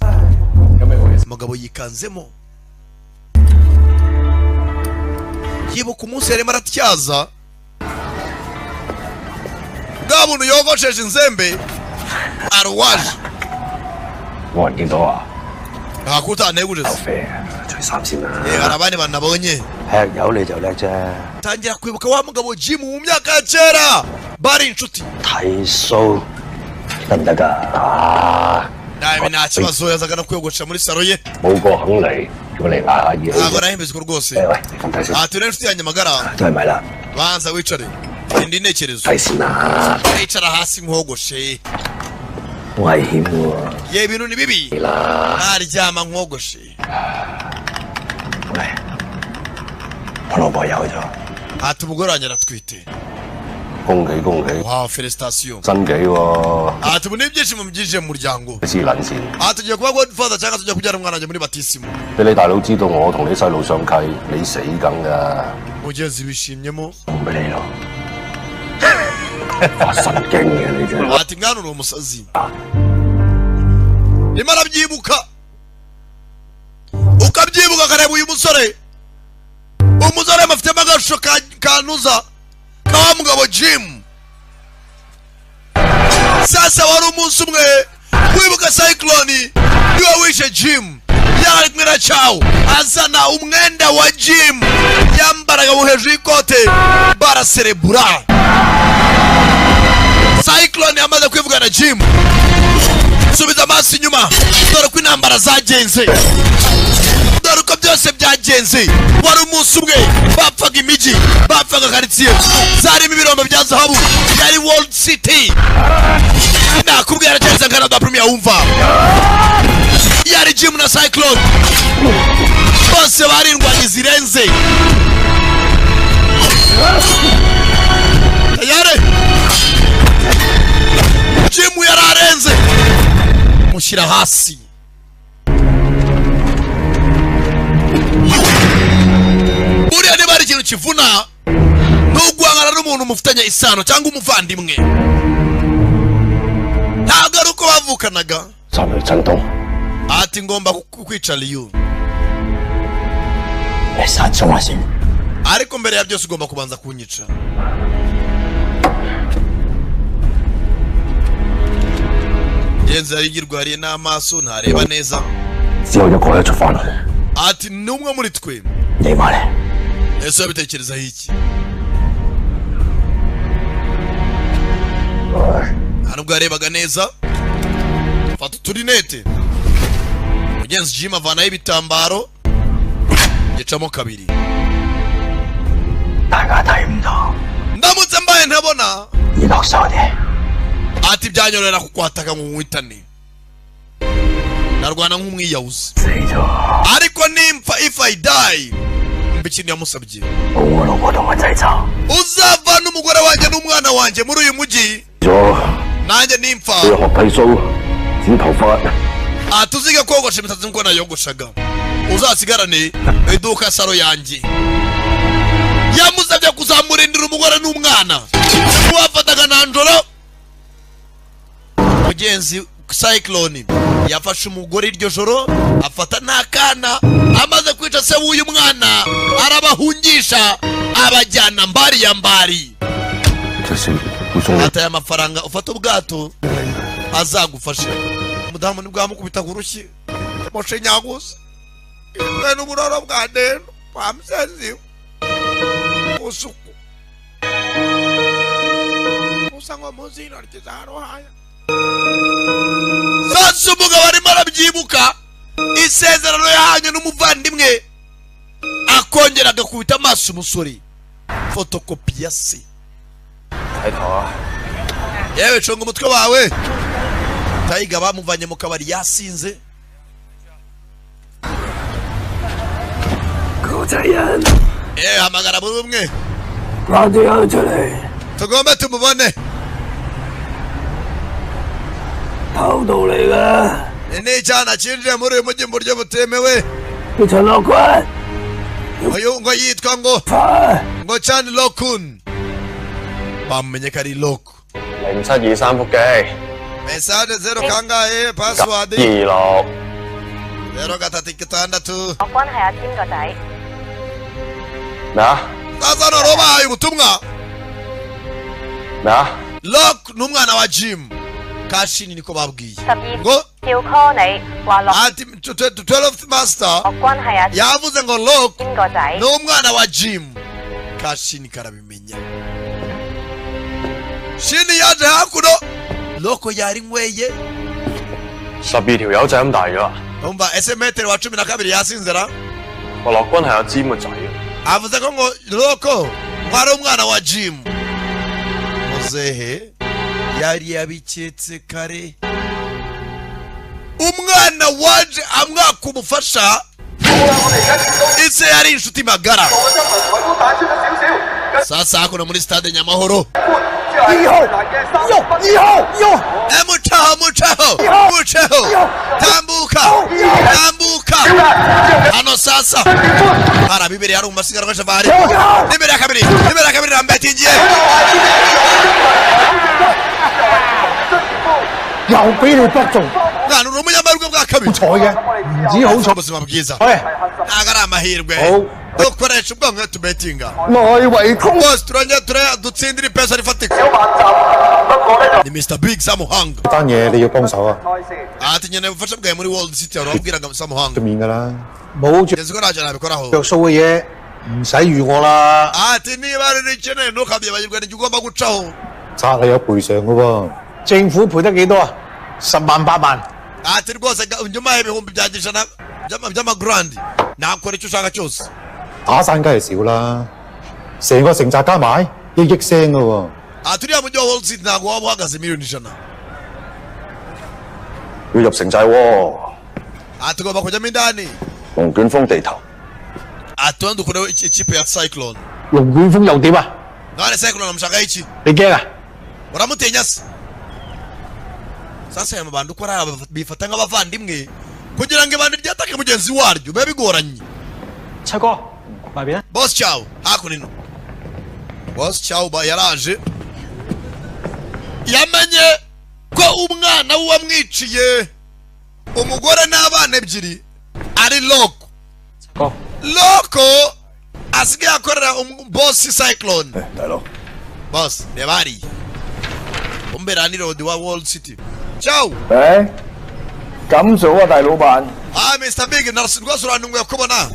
Umugabo yikanzemo. Yibuka umunsi yarimo aratyaza. Bwa buntu yogosheshe inzembe aruwaje. Ntakutaneguje. Hari abandi bantu nabonye. Tangira kwibuka wa mugabo Jim mu myaka ya kera bari inshuti. Nawe nta kibazo, yazaga no kwiyogoshera muri salo ye. 冇個肯嚟，叫嚟捱下熱 Ntabwo 氣。 nahembezwa rwose. 喂，你瞓低先。 Aha turi n'inshuti yanjye magara. 真係咪啦？ Banza wicare, indi ntekerezo. 睇先啦， Icara hasi nkogoshe. 危險喎。 Ye, ibintu ni bibi. 啦， Ntaryama nkogoshe. 喂，我老婆有咗， Ati umugore wanjye aratwite. 恭喜恭喜， Wow, félicitations. 新幾喎？ Ati ubu ni ibyishimo byinjiye mu muryango. 黐撚線， Ati tugiye kuba godfather cyangwa tujya kubyara umwana wanjye muri batisimu. 俾你大佬知道我同你細路上契，你死梗㗎！ Mugenzi bishimyemo. 送俾你咯。發神經嘅你真係。 Ati mwana, uri umusazi. Rimwe arabyibuka, ukabyibuka, akareba uyu musore. Umusore amafitemo agashusho kanuza ka wa mugabo Jim. Sasa wari umunsi umwe wibuka Cyclone niwe wishe Jim, yari ari kumwe na Chow, azana umwenda wa Jim yambaraga mu hejuru y'ikote, baraserebura. Cyclone yamaze kwivugana Jim. Subiza amaso inyuma, dore uko intambara zagenze, dore uko byose byagenze. Wari umunsi umwe bapfaga imijyi, bapfaga karitsiye zarimo ibirombe bya zahabu, yari World City. Nakubwira cyane Canada Premier, wumva yari Jim na Cyclone, bose bari indwanyi zirenze. Tayari Jim yari arenze, mushyira hasi. Buriya niba hari ikintu kivuna, ni uguhangana n'umuntu mufitanye isano cyangwa umuvandimwe, ntabwo ari uko bavukanaga. 三雷震東， Ati ngomba kukwica Liyu. 你殺咗我先。 Ariko mbere ya byose ugomba kubanza kunyica. Genzi yari yirwariye n'amaso, ntareba neza. 只有一個人出翻去。 Ati ni umwe muri twe. 你話咧？ Ese wabitekerezaho iki? Nta nubwo yarebaga neza. Fata uturinete. Mugenzi Jim avanaho ibitambaro, gicamo kabiri. 大家睇唔到， Ndamutse mbaye ntabona, 你落手啲。 ati byanyorera kukwataka ngo nkwitane, narwana nk'umwiyahuzi. 死咗， Ariko nimfa, if I die, mba ikintu yamusabye, 冇我老婆同我仔走。 uzavana umugore wanjye n'umwana wanjye muri uyu mujyi. 咗， Nanjye nimfa, 你學剃須、剪頭髮， ati uzige kogosha imisatsi nk'uko nayogoshaga, uzasigarane iduka saro yanjye. Yamusabye kuzamurindira umugore n'umwana wafataga na njoro. Mugenzi Cyclone yafashe umugore iryo joro, afata n'akana. Amaze kwica se w'uyu mwana, arabahungisha, abajyana mbari ya mbari. 出事會送你 Ata aya mafaranga ufate ubwato azagufashe. Umudamu nibwo yamukubita ku rushyi, mushinyaguza bene uburoro bwa dendo bwamusenziwe usuku usa ngo munsi y'intoki za ruhaya. Sasa umugabo arimo arabyibuka isezerano yahanye n'umuvandimwe, akongera agakubita amaso umusore fotokopi ya se. 睇頭啊！ Yewe, conga umutwe wawe. Tayiga bamuvanye mu kabari yasinze. 狗仔人， Yewe, hamagara buri umwe. 拉啲人出嚟， Tugombe tumubone. 偷渡嚟嘅， Ni icyana cyinjiye muri uyu mujyi mu buryo butemewe. 你陳樂君， Uyu ngo yitwa ngo 快！ ngo Chan Lokun, bamumenye ko ari Lok. 0723腹肌， Message zero kangahe, password? 26。 036. 樂君係阿添個仔。 咩啊？ Sasa noneho bahaye ubutumwa. 咩啊？ Lok ni umwana wa Jim Kashini, niko babwiye. 12 Ngo 叫 call 你話樂 ati 12th master 樂君係阿 yavuze ngo Lok 添個仔 ni umwana wa Jim Kashini. Karabimenya Shini yaje hakuno, Loko yarinyweye. 12條友仔咁大咗。 Umva, ese metero wa 12 yasinzira? 話樂君係阿詹個仔。 Avuze ko ngo Loko ngo ari umwana wa Jim. Muzehe yari yabiketse kare. Umwana waje amwaka ubufasha, ise yari inshuti magara. Sasa hakuno muri stade Nyamahoro. Mucaho, mucaho, mucaho, tambuka, tambuka. Hano sasa harabibiri hari umasiganwa shavari. Nimero ya kabiri, nimero ya kabiri rambetingiye. 又俾你卜中， Mwana uri umunyamahirwe bwa kabiri. 彩嘅，唔止好彩。 Ubuzima bwiza. Ntabwo ari amahirwe. Dukoresha ubwonko tubetinga. 內圍通 Bose turongera turaya dutsindira ipesa rifatika. Ni Mr Big Samuhanga. 單嘢你要幫手啊， Ati nkeneye ubufasha bwawe muri World City wabwiraga Samuhanga. 面㗎啦。 冇着 Ngeze ko ntacyo nabikoraho. 數嘅嘢唔使預我啦。 Ati niba ari n'ikeneye ntukabyibagirwe nijye ugomba gucaho. 責係有賠償㗎喎。 政府賠得幾多啊？10萬8萬。 Ati rwose nyuma y'ibihumbi byanjye 100 by'amagrandi nakora icyo ushaka cyose. 打散梗係少啦，成個城寨加埋億億聲㗎喎。 Ati uriya mujyi wa World City ntabwo waba uhagaze miliyoni 100. 要入城寨喎， Ati ugomba kujyamo indani. 龍捲風地頭。 Ati wenda ukureho ikipe ya Cyclone. 龍捲風又點啊？ None Cyclone amushakaho iki? 你驚啊？ Uramutinya se? Sasa aya mabandi uko ari aba bifata nk'abavandimwe kugira ngo ibandi ryatake mugenzi waryo bibe bigoranye. 七哥，埋邊啊？ Boss Chow hakuno. Boss Chow ba yaraje yamenye ko umwana we wamwiciye umugore n'abana ebyiri ari Loko. 哥， Loko asigaye akorera boss Cyclone. 大佬， Boss reba hariya umbera ni Lord wa World City. Ciao. 誒，咁早啊，大老闆。 Ah, Mr Big rwose urantunguye kubona.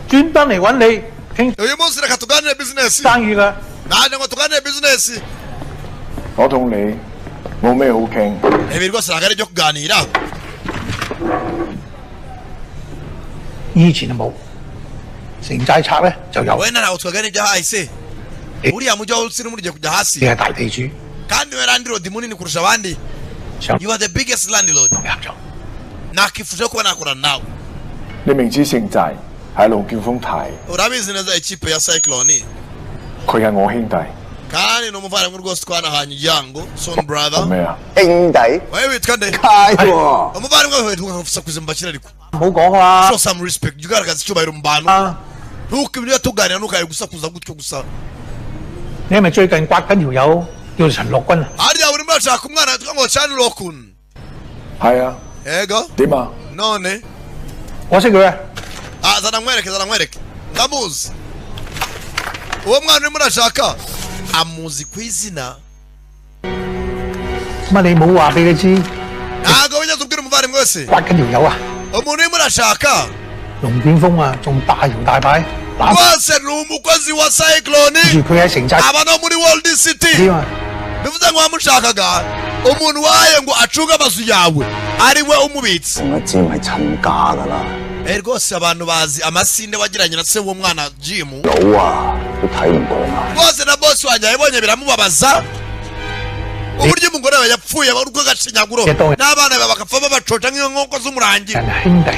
專登嚟揾你傾 Uyu munsi reka tuganire business. 生意㗎。 Nanjye ngo tuganire business. 我同你冇咩好傾。 Ibi rwose ntabwo ari ibyo kuganira. 以前就冇，城寨賊咧就有。 Wenda ntabwo twaganira ibyahahise. Uriya mujyi wa World City urimo ugiye kujya hasi. 你係大地主， Kandi we landlord munini kurusha abandi. 想 You are the biggest landlord. 合作。 Nakifuje kuba nakorana nawe. 你明知城寨係龍捲風提， Urabizi neza ikipe ya Cyclone. 佢係我兄弟。 Kandi ni umuvandimwe rwose twanahanye igihango. Son brother. 咩啊？兄弟， Wewe witwa nde? 街喎。 Umuvandimwe wawe ntukasakuze mu bakire ariko. 唔好講啦。 Show some respect. Jya ugaragaza icyubahiro mu bantu. 啊， Ntukibwire tuganira ntukaye gusakuza gutyo gusa. 你係咪最近刮緊條友叫做陳樂君啊？ Harya urimo urashaka umwana witwa ngo Chan Lokun. 係啊。 Ego. 點啊？ None. 我識佢啊。 Ah, zana nkwereke, zana nkwereke. Ndamuzi. Uwo mwana urimo urashaka amuzi ku izina. 乜你冇話俾佢知 Ntabwo wigeze ubwira umuvandimwe wese. 刮緊條友啊？ Umuntu urimo urashaka 龍捲風啊，仲大搖大擺，攬 rwose ni umukozi wa Cyclone. 住佢喺城寨 Aba no muri World City. 添啊！ Bivuze ngo wamushakaga umuntu waye ngo acunge amazu yawe ari we umubitsi. 同阿詹係親家㗎啦， Eh, rwose abantu bazi amasinde wagiranye na se w'umwana Jim. 老啊都睇唔過眼。 Rwose na boss wanjye yabibonye biramubabaza. Uburyo umugore we yapfuye urw'agashinyaguro n'abana be bagapfa babacoca nk'inkoko z'umurangi. 人係兄弟，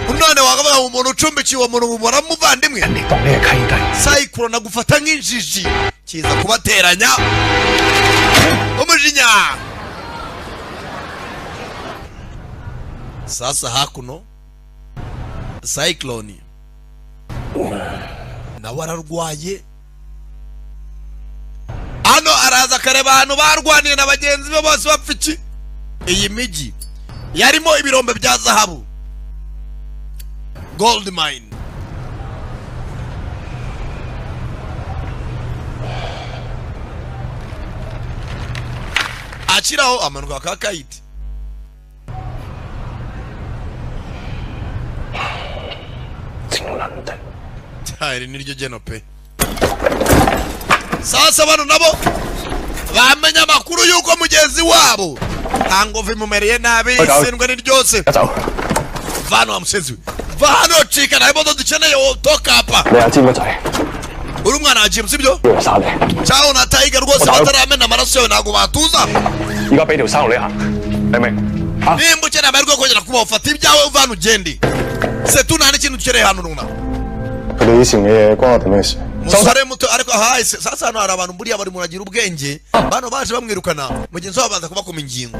None wakavuga ngo umuntu ucumbikiye uwo muntu umubona muvandimwe. 人哋當你係契弟。 Cyclone agufata nk'injiji kiza kubateranya umujinya. Sasa hakuno Cyclone nawe ararwaye hano araza akareba ahantu barwaniye na bagenzi be bose bapfa iki. Iyi mijyi yarimo ibirombe bya zahabu, gold mine. Akiraho amanuka ka kayiti. Iri niryo geno pe. Sasa bano nabo bamenya amakuru y'uko mugenzi wabo Hangover imumereye nabi, isindwe ni ryose. Va hano wa musenzi we, va hano, cika, nta moto dukeneye, toka hapa. 你阿詹個仔， Uri umwana wa Jim, sibyo? 要殺你！ Cyaho na Tiger rwose bataramena amaraso yawe, ntabwo batuza. 而家俾條生路你行，明唔明？ Nimba ukeneye amahirwe yo kongera kubaho, fata ibyawe uva hano ugende setu, nta n'ikintu dukeneye hano runaka. 佢哋以前嘅嘢關我哋咩事？ Musore muto, ariko hahise sasa hano hari abantu buriya bari muragira ubwenge, bano baje bamwirukana, mugenzi wabo abanza kubakoma ingingo.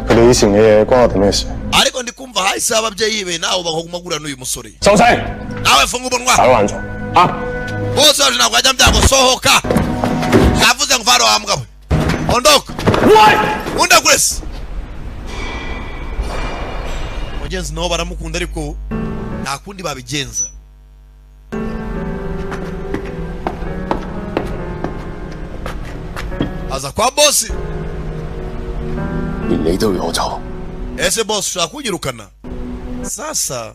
佢哋以前嘅嘢關我哋咩事？ Ariko ndi kumva hahise ababyeyi be nawe bagomba guhura n'uyu musore. 收聲！ Nawe funga umunwa. 打爛咗啊！ Bose baje, ntabwo bajya byago, sohoka, navuze ngo varo wa mbwa we, ondoka undagurese. Mugenzi nabo baramukunda, ariko nta kundi babigenza. Aza kwa bosi. 連你都要我走， Ese bosi, ushaka kunyirukana? Sasa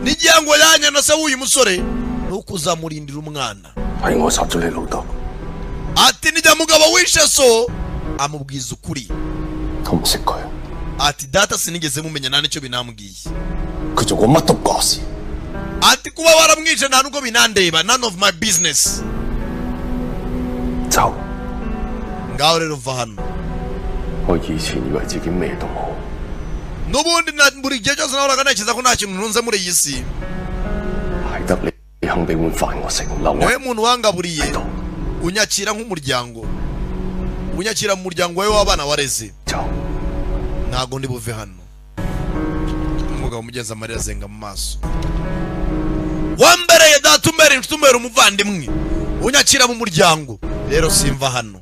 n'igihango yanya na se w'uyu musore ni ukuzamurindira umwana. 係我殺咗你老豆， Ati nijya mugabo wishe so, amubwiza ukuri. 我唔識佢， Ati data sinigeze mumenya, nta nicyo binambwiye. 佢做過乜都過事。 Ati kuba waramwishe nta nubwo binandeba, none of my business. 走！ Ngaho rero va hano. 我以前以為自己咩都冇， N'ubundi na buri gihe cyose nahoraga ntekereza ko nta kintu ntunze muri iyi si. 係得你肯俾碗飯我食，留我 Niwe muntu wangaburiye, unyakira nk'umuryango, unyakira mu muryango wawe w'abana wareze. Ntago ndi buve hano. Umugabo mugeze amarira azenga mu maso. Wambereye data, umbera inshuti, umbera umuvandimwe, unyakira mu muryango, rero simva hano.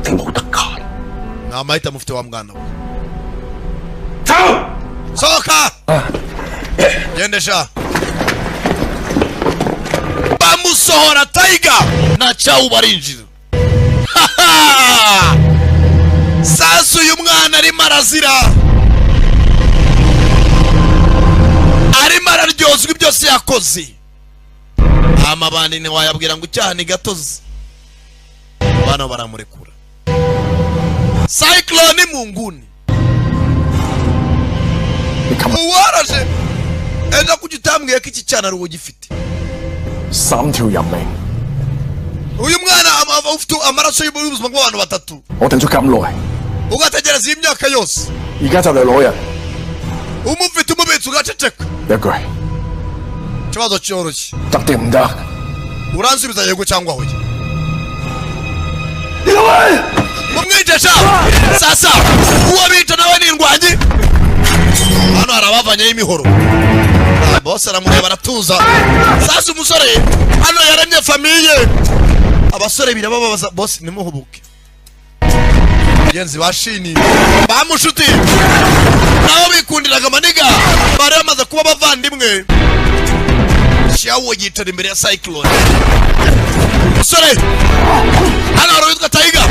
冇得揀。 Nta mahitamo ufite wa mwana we, sohoka gende sha. Bamusohora, Tiger na Cyawu barinjira. Sasa uyu mwana arimo arazira, arimo araryozwa byose yakoze. Amabandi ntiwayabwira ngo icyaha ni gatozi, bano baramurekura. Cyclone mu nguni uwaraje ejo, kuki utambwiye ko iki cyana ari uwo gifite? 三條人命， Uyu mwana ufite amaraso y'ubuzima bw'abantu batatu. 我等咗咁耐， Ugategereza iyi myaka yose, 而家就嚟攞人， umufite umubitsi ugaceceka. 一句 Ikibazo cyoroshye. 得定唔得？ Uransubiza yego cyangwa hoya? Mumwice sha. Sasa uwo bica nawe ni indwanyi, hano hari abavanyeho imihoro. Ah, bose aramureba aratuza. Sasa umusore hano yaremye famille, abasore birababaza. Bose nimuhubuke, bagenzi ba Shini bamushuti nabo bikundiraga amaniga, bari bamaze kuba abavandimwe. Shawo yicara imbere ya Cyclone. Musore hano hari uwitwa Tiger,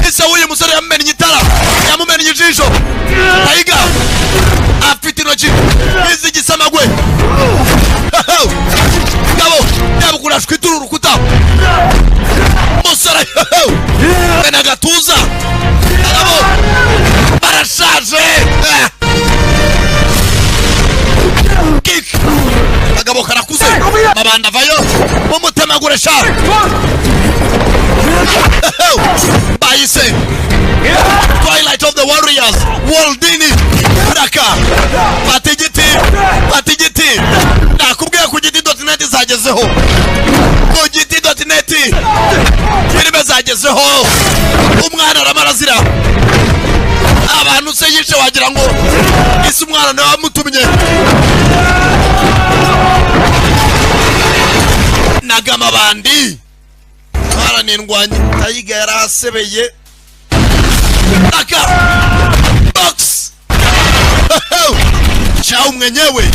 ese w'uyu musore yamumennye itara, yamumennye ijisho. Tiger afite intoki nk'iz'igisamagwe. Ngabo yabukura shwitura urukuta, musore mena agatuza. Ngabo barashaje. Kick, akagabo karakuze, mabanda avayo, mumutemagure sha. Bayise Twilight of the Warriors Waldini Raka, fata igiti, fata igiti, nakubwiye ku giti.net zagezeho, ku giti.net filime zagezeho. Umwana arama arazira abantu se yishe, wagira ngo ese umwana nawe wamutumye. Nagamabandi mwana nindwanye, Tayiga yarasebeye. Aka box Chao mwenyewe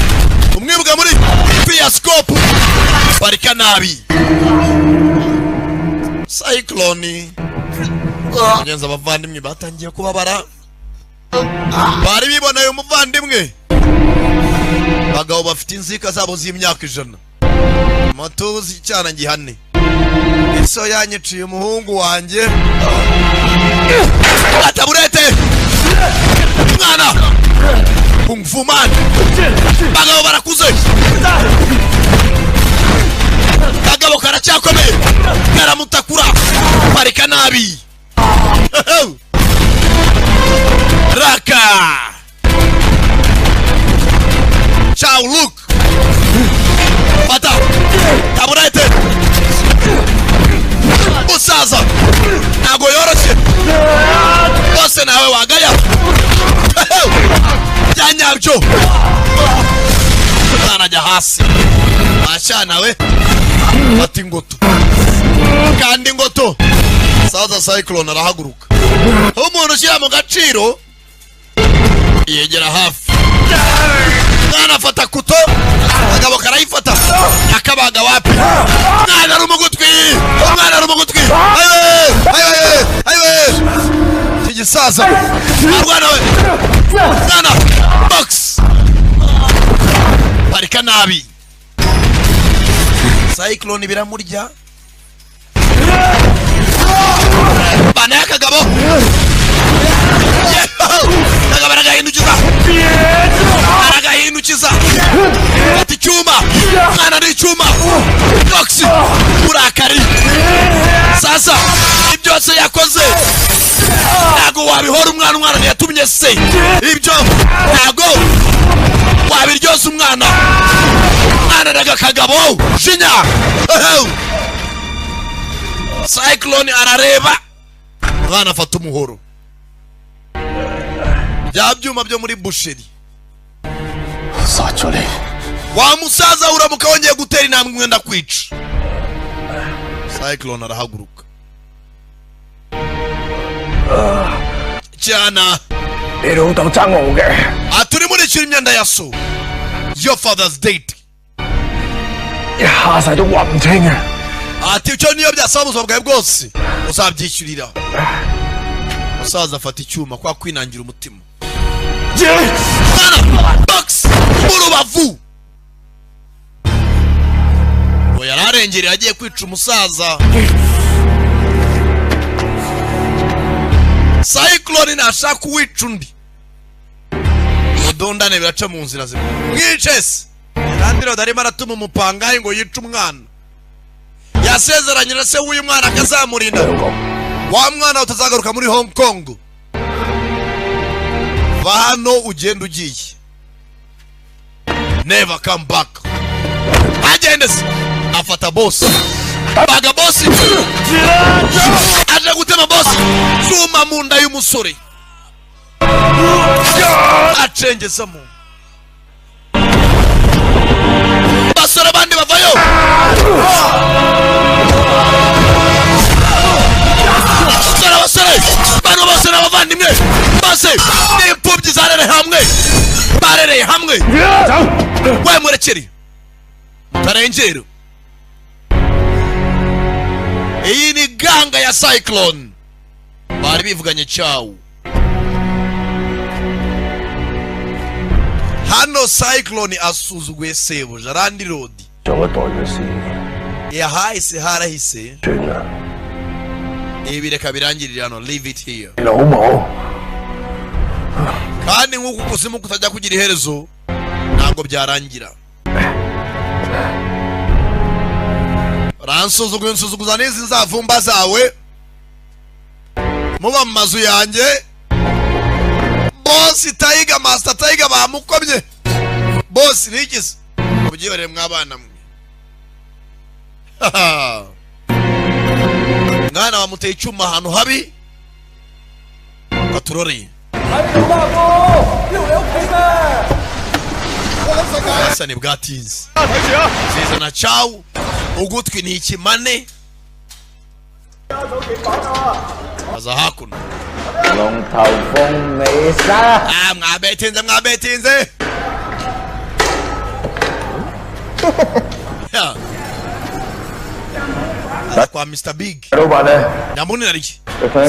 umwibuka muri Fiascope, parika nabi. Cyclone mugenzi, abavandimwe batangiye kubabara, bari biboneye umuvandimwe. Abagabo bafite inzika zabo z'imyaka 100, mutuzi icyana gihane. Iso yanyiciye umuhungu wanjye. Ataburete mwana Kung Fu Man. Bagabo barakuze, kagabo karacyakomeye, karamutakura parika nabi. Raka Chow Look fata taburete. Musaza ntago yoroshye bose, nawe wagaya bya nyabyo. Mwana ajya hasi ashana we, fata ingoto kandi ingoto. Saza Cyclone arahaguruka, umuntu ushyira mu gaciro yegera hafi. Mwana afata kuto, akagabo karayifata akabaga wapi. Mwana ari umugutwi, umwana ari umugutwi. Ayiwe ayiwe ayiwe, iki gisaza arwana we. Mwana box parika nabi. Cyclone biramurya bana y'akagabo. Kagabo aragahindukiza, aragahindukiza, fata icyuma. Mwana ni icyuma box urakari. Sasa ibyose yakoze ntago wabihora umwana. Umwana ntiyatumye se, ibyo ntago wabiryoza umwana. Mwana n'agakagabo jinya. Cyclone arareba umwana afata umuhoro, bya byuma byo muri busheri. Wa musaza uramuka wongeye gutera intambwe mwenda kwica. Cyclone arahaguruka cyana. Aturi muri imyenda ya so. Your father's date. Ati icyo niyo byasaba ubuzima bwawe bwose uzabyishyurira. Musaza afata icyuma kwa kwinangira umutima. Mwana box mu rubavu. Ngo yararengereye agiye kwica umusaza. Cyclone ntashaka kuwica undi. Mudondane biraca mu nzira zimwe. Mwice se. Landlord arimo aratuma umupangayi ngo yice umwana. Yasezeranye na se w'uyu mwana akazamurinda. Wa mwana utazagaruka muri Hong Kong. Va hano ugenda ugiye. Never come back. Agende se. Afata boss. Baga boss. Aje gutema boss. Zuma mu nda y'umusore. Acengezamo. Basore bandi bavayo. Basore bano bose n'abavandimwe bose n'imfubyi zarereye hamwe, barereye hamwe. We murekeri mutarengera. Iyi ni ganga ya Cyclone bari bivuganye cyawo. Hano Cyclone asuzuguye sebuja Landlord. Yahahise harahise. Ibi reka birangirira hano, leave it here. Kandi nk'uko ukuzimu kutajya kugira iherezo ntabwo byarangira. Ransuzuguye nsuzuguza n'izi nzavumba zawe muba mu mazu yanjye. Boss Tiger, Master Tiger bamukomye. Boss nigeze mubyihorere mwabana mwe. Mwana bamuteye icyuma ahantu habi katuroreye. Sani bwatinze zizana cawu ugutwi ni ikimane. Aza hakuno. Mwabetinze mwabetinze. Kwa Mr. Big. Nyamuni ariki.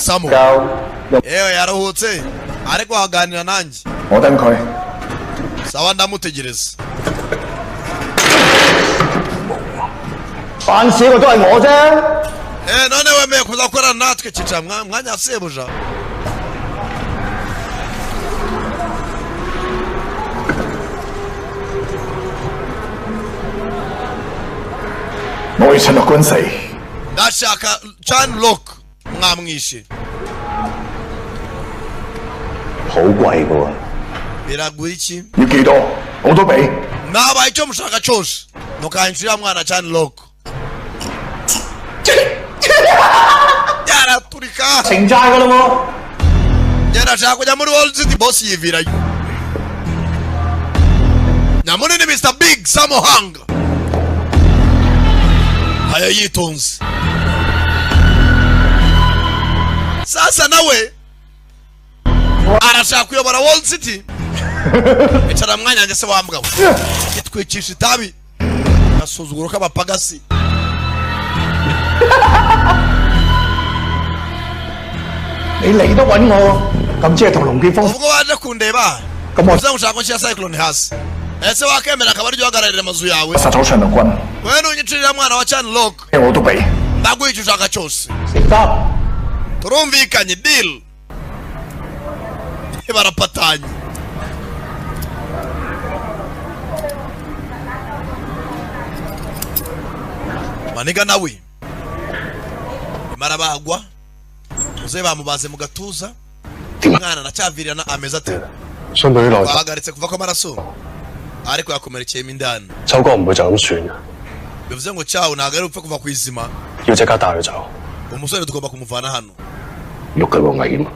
Samu. Yewe yaruhutse ariko aganira nanjye. Sawa ndamutegereza. 扮事個都係我啫。 None wemeye kuza gukorana natwe kica mwanya wa sebuja. 我要陳樂君死。 Ndashaka Chan Lok mwamwishe. 好貴㗎喎。 Biragura iki? 要幾多我都俾。 Nabaha icyo mushaka cyose mukanshyirira mwana Chan Lok. Yaraturika. 城寨㗎啦喎。 Yarashaka kujya muri Wall City boss yivirayo. Nyamunini Mr Big Samohang aya yitonze. Sasa nawe arashaka kuyobora Wall City. Icara mwanya njye se wa mugabo. Itwicisha itabi. Asuzuguro k'abapagasi. 你嚟都揾我，咁即係同龍捲風。 Ubwo waje kundeba. 咁我 Uza gushaka ko nshyira Cyclone hasi. Ese wakemera akaba aryo uhagararira amazu yawe? 殺咗陳樂君， Wewe nunyicirira mwana wa Chan Lok. 我都俾。 Ndaguha icyo ushaka cyose. 成交。 Turumvikanye deal. Barapatanye. Maniga nawe marabagwa muze bamubaze mu gatuza umwana aracyavirirana ameze ate? 相對於內 Bahagaritse kuva kw'amaraso ariko yakomerekeyemo indani. 秋哥唔會就咁算嘅， Bivuze ngo cyawo ntabwo ari upfa kuva ku izima. 要即刻帶佢走。 Umusore tugomba kumuvana hano. 喐佢會危險，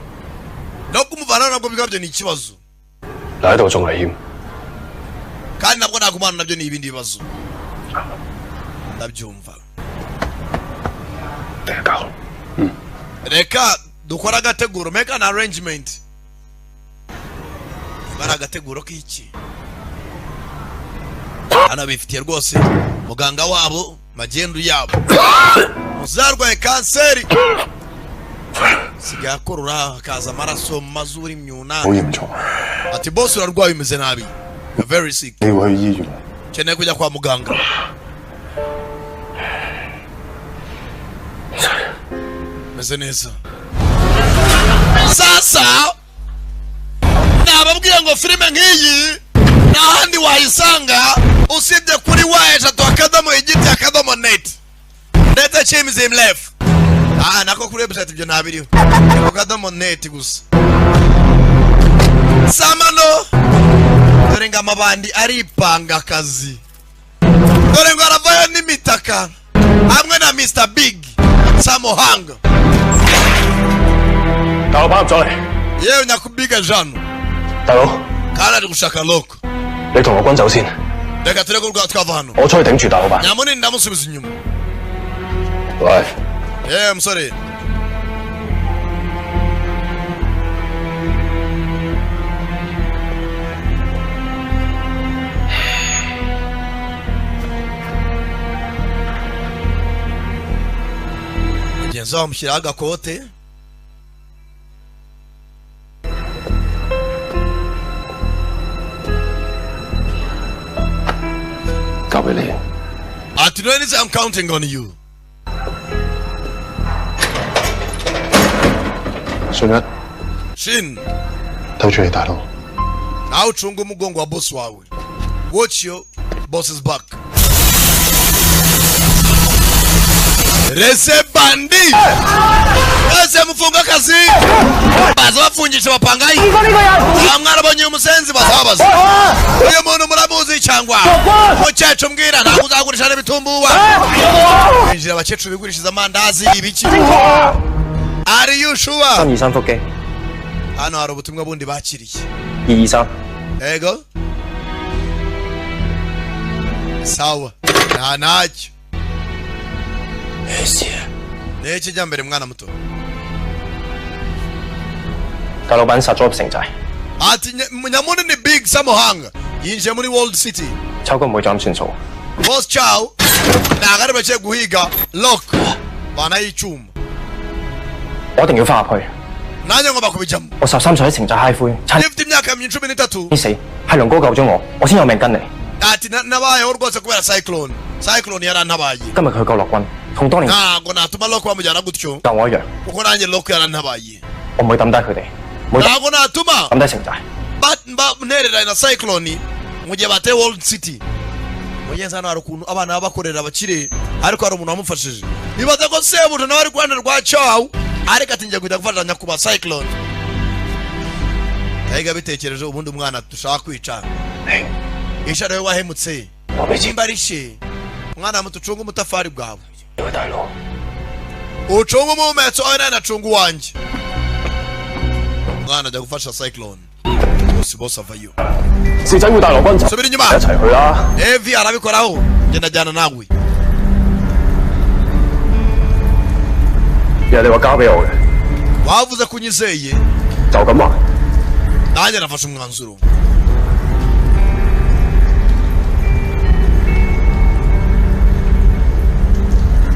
No kumuvana hano nabwo bwabyo ni ikibazo, 留喺度仲危險。 kandi nabwo nagumana nabyo ni ibindi bibazo. Ndabyumva. Reka dukora agateguro, make an arrangement. Bari agateguro k'iki? Hano bifitiye rwose muganga wabo magendu yabo uzarwaye kanseri sigaye akorora hakaza amaraso mu mazuru imyuna. 好嚴重， Ati boss urarwaye umeze nabi. You're very sick. 你要去醫院。 Ukeneye kujya kwa muganga. Meze neza. Sasa nababwiye ngo filime nk'iyi nta handi wayisanga usibye kuri wa eshatu akadomo igiti akadomo net ndetse chimzim left. Ah, nako kuri website ibyo ntabiriho. Ni ku kadomo net gusa. Samano dore ngo amabandi aripanga akazi. Dore ngo aravayo n'imitaka hamwe na Mr Big Samohang. 大佬跑入咗嚟， Yewe nyakubiga jano. 大佬， Kandi ari gushaka Lok. 你同我軍走先， Reka tureke urwa twava hano. 我出去頂住大老闆。 Nyamunini ndamusubiza inyuma. 喂， Yewe musore. Mugenzi wabo amushyiraho agakote. 交俾你。 Ati none I'm counting on you. 信一 Shin, 睇住你大佬， nawe ucunge umugongo wa boss wawe. Watch your boss's back. Rese bandi. Ese mufunga akazi. Baza bafungisha abapangayi. Nta mwarabonye umusenzi bazabaza. Uyu muntu muramuzi cyangwa? Mukecuru mbwira ntabwo uzagurisha n'ibitumbuwa. Binjira abakecuru bigurishiriza amandazi ibiki. Are you sure? 三二三腹肌， Hano hari ubutumwa bundi bakiriye. 二二三。 Ego. Sawa. Nta ntacyo. Ni iki jya mbere mwana muto? 大老闆殺咗入城寨， Ati Nyamunini Big Samohang yinjiye muri World City. 秋哥唔會再咁算數。 Boss Chow ntabwo ari bagiye guhiga Lock banayicyuma. 我一定要翻入去。 Nanjye ngomba kubijyamo. 我13歲喺城寨嗨灰，差 Nifite imyaka 13. 啲死，係龍哥救咗我，我先有命跟你。 Ati nabayeho rwose kubera Cyclone. Cyclone yarantabaye. 今日佢救洛軍，同當年 Ntabwo natuma Locke bamujyana gutyo, 救我一樣， kuko nanjye Locke yarantabaye. 我唔會抌低佢哋，唔會 Ntabwo natuma 抌低城寨。 Ntereranye na Cyclone mu gihe bateye World City. Mugenzi, hano hari ukuntu abana baba bakorera abakire, ariko hari umuntu wamufashije. Ibaze ko sebuja nawe ari ku ruhande rwa Chow, ariko ati ngiye kujya gufasha nyakubahwa Cyclone. Yahiga bitekereje ubundi umwana dushaka kwica isha nawe wahemutse nimba ari she. Mwana muto, ucunge umutafari bwawe, ucunge umuhumetso wawe, nawe nacunga uwanjye. Umwana ajya gufasha Cyclone bose bose avayo. 四仔會帶羅軍 Subira inyuma. 一齊去啦。 Evi arabikoraho, ngenda ajyana nawe. 人哋話交俾我嘅， Wavuze ko unyizeye. 就咁話。 Nanjye nafashe umwanzuro.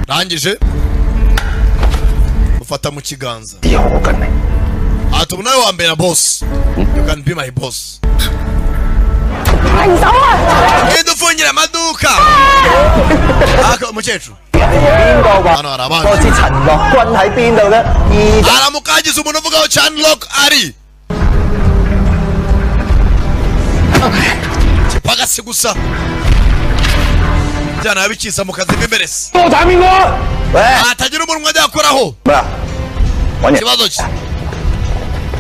Rangije ufata mu kiganza. 以後我跟你。 Ati ubu nawe wambera boss, you can be my boss. 停手啊！ Genda ufungira amaduka. Aka umukecuru. 邊個話 Hano hari abandi. 我知陳樂軍喺邊度咧？二 Haramuka hagize umuntu uvugaho Chan Lock ari kipagasi gusa byana bikiza mu kazi k'imbere se. 多打邊個啊？喂， Atagira umuntu ajya akoraho. 咩啊？揾人。 Ikibazo cye,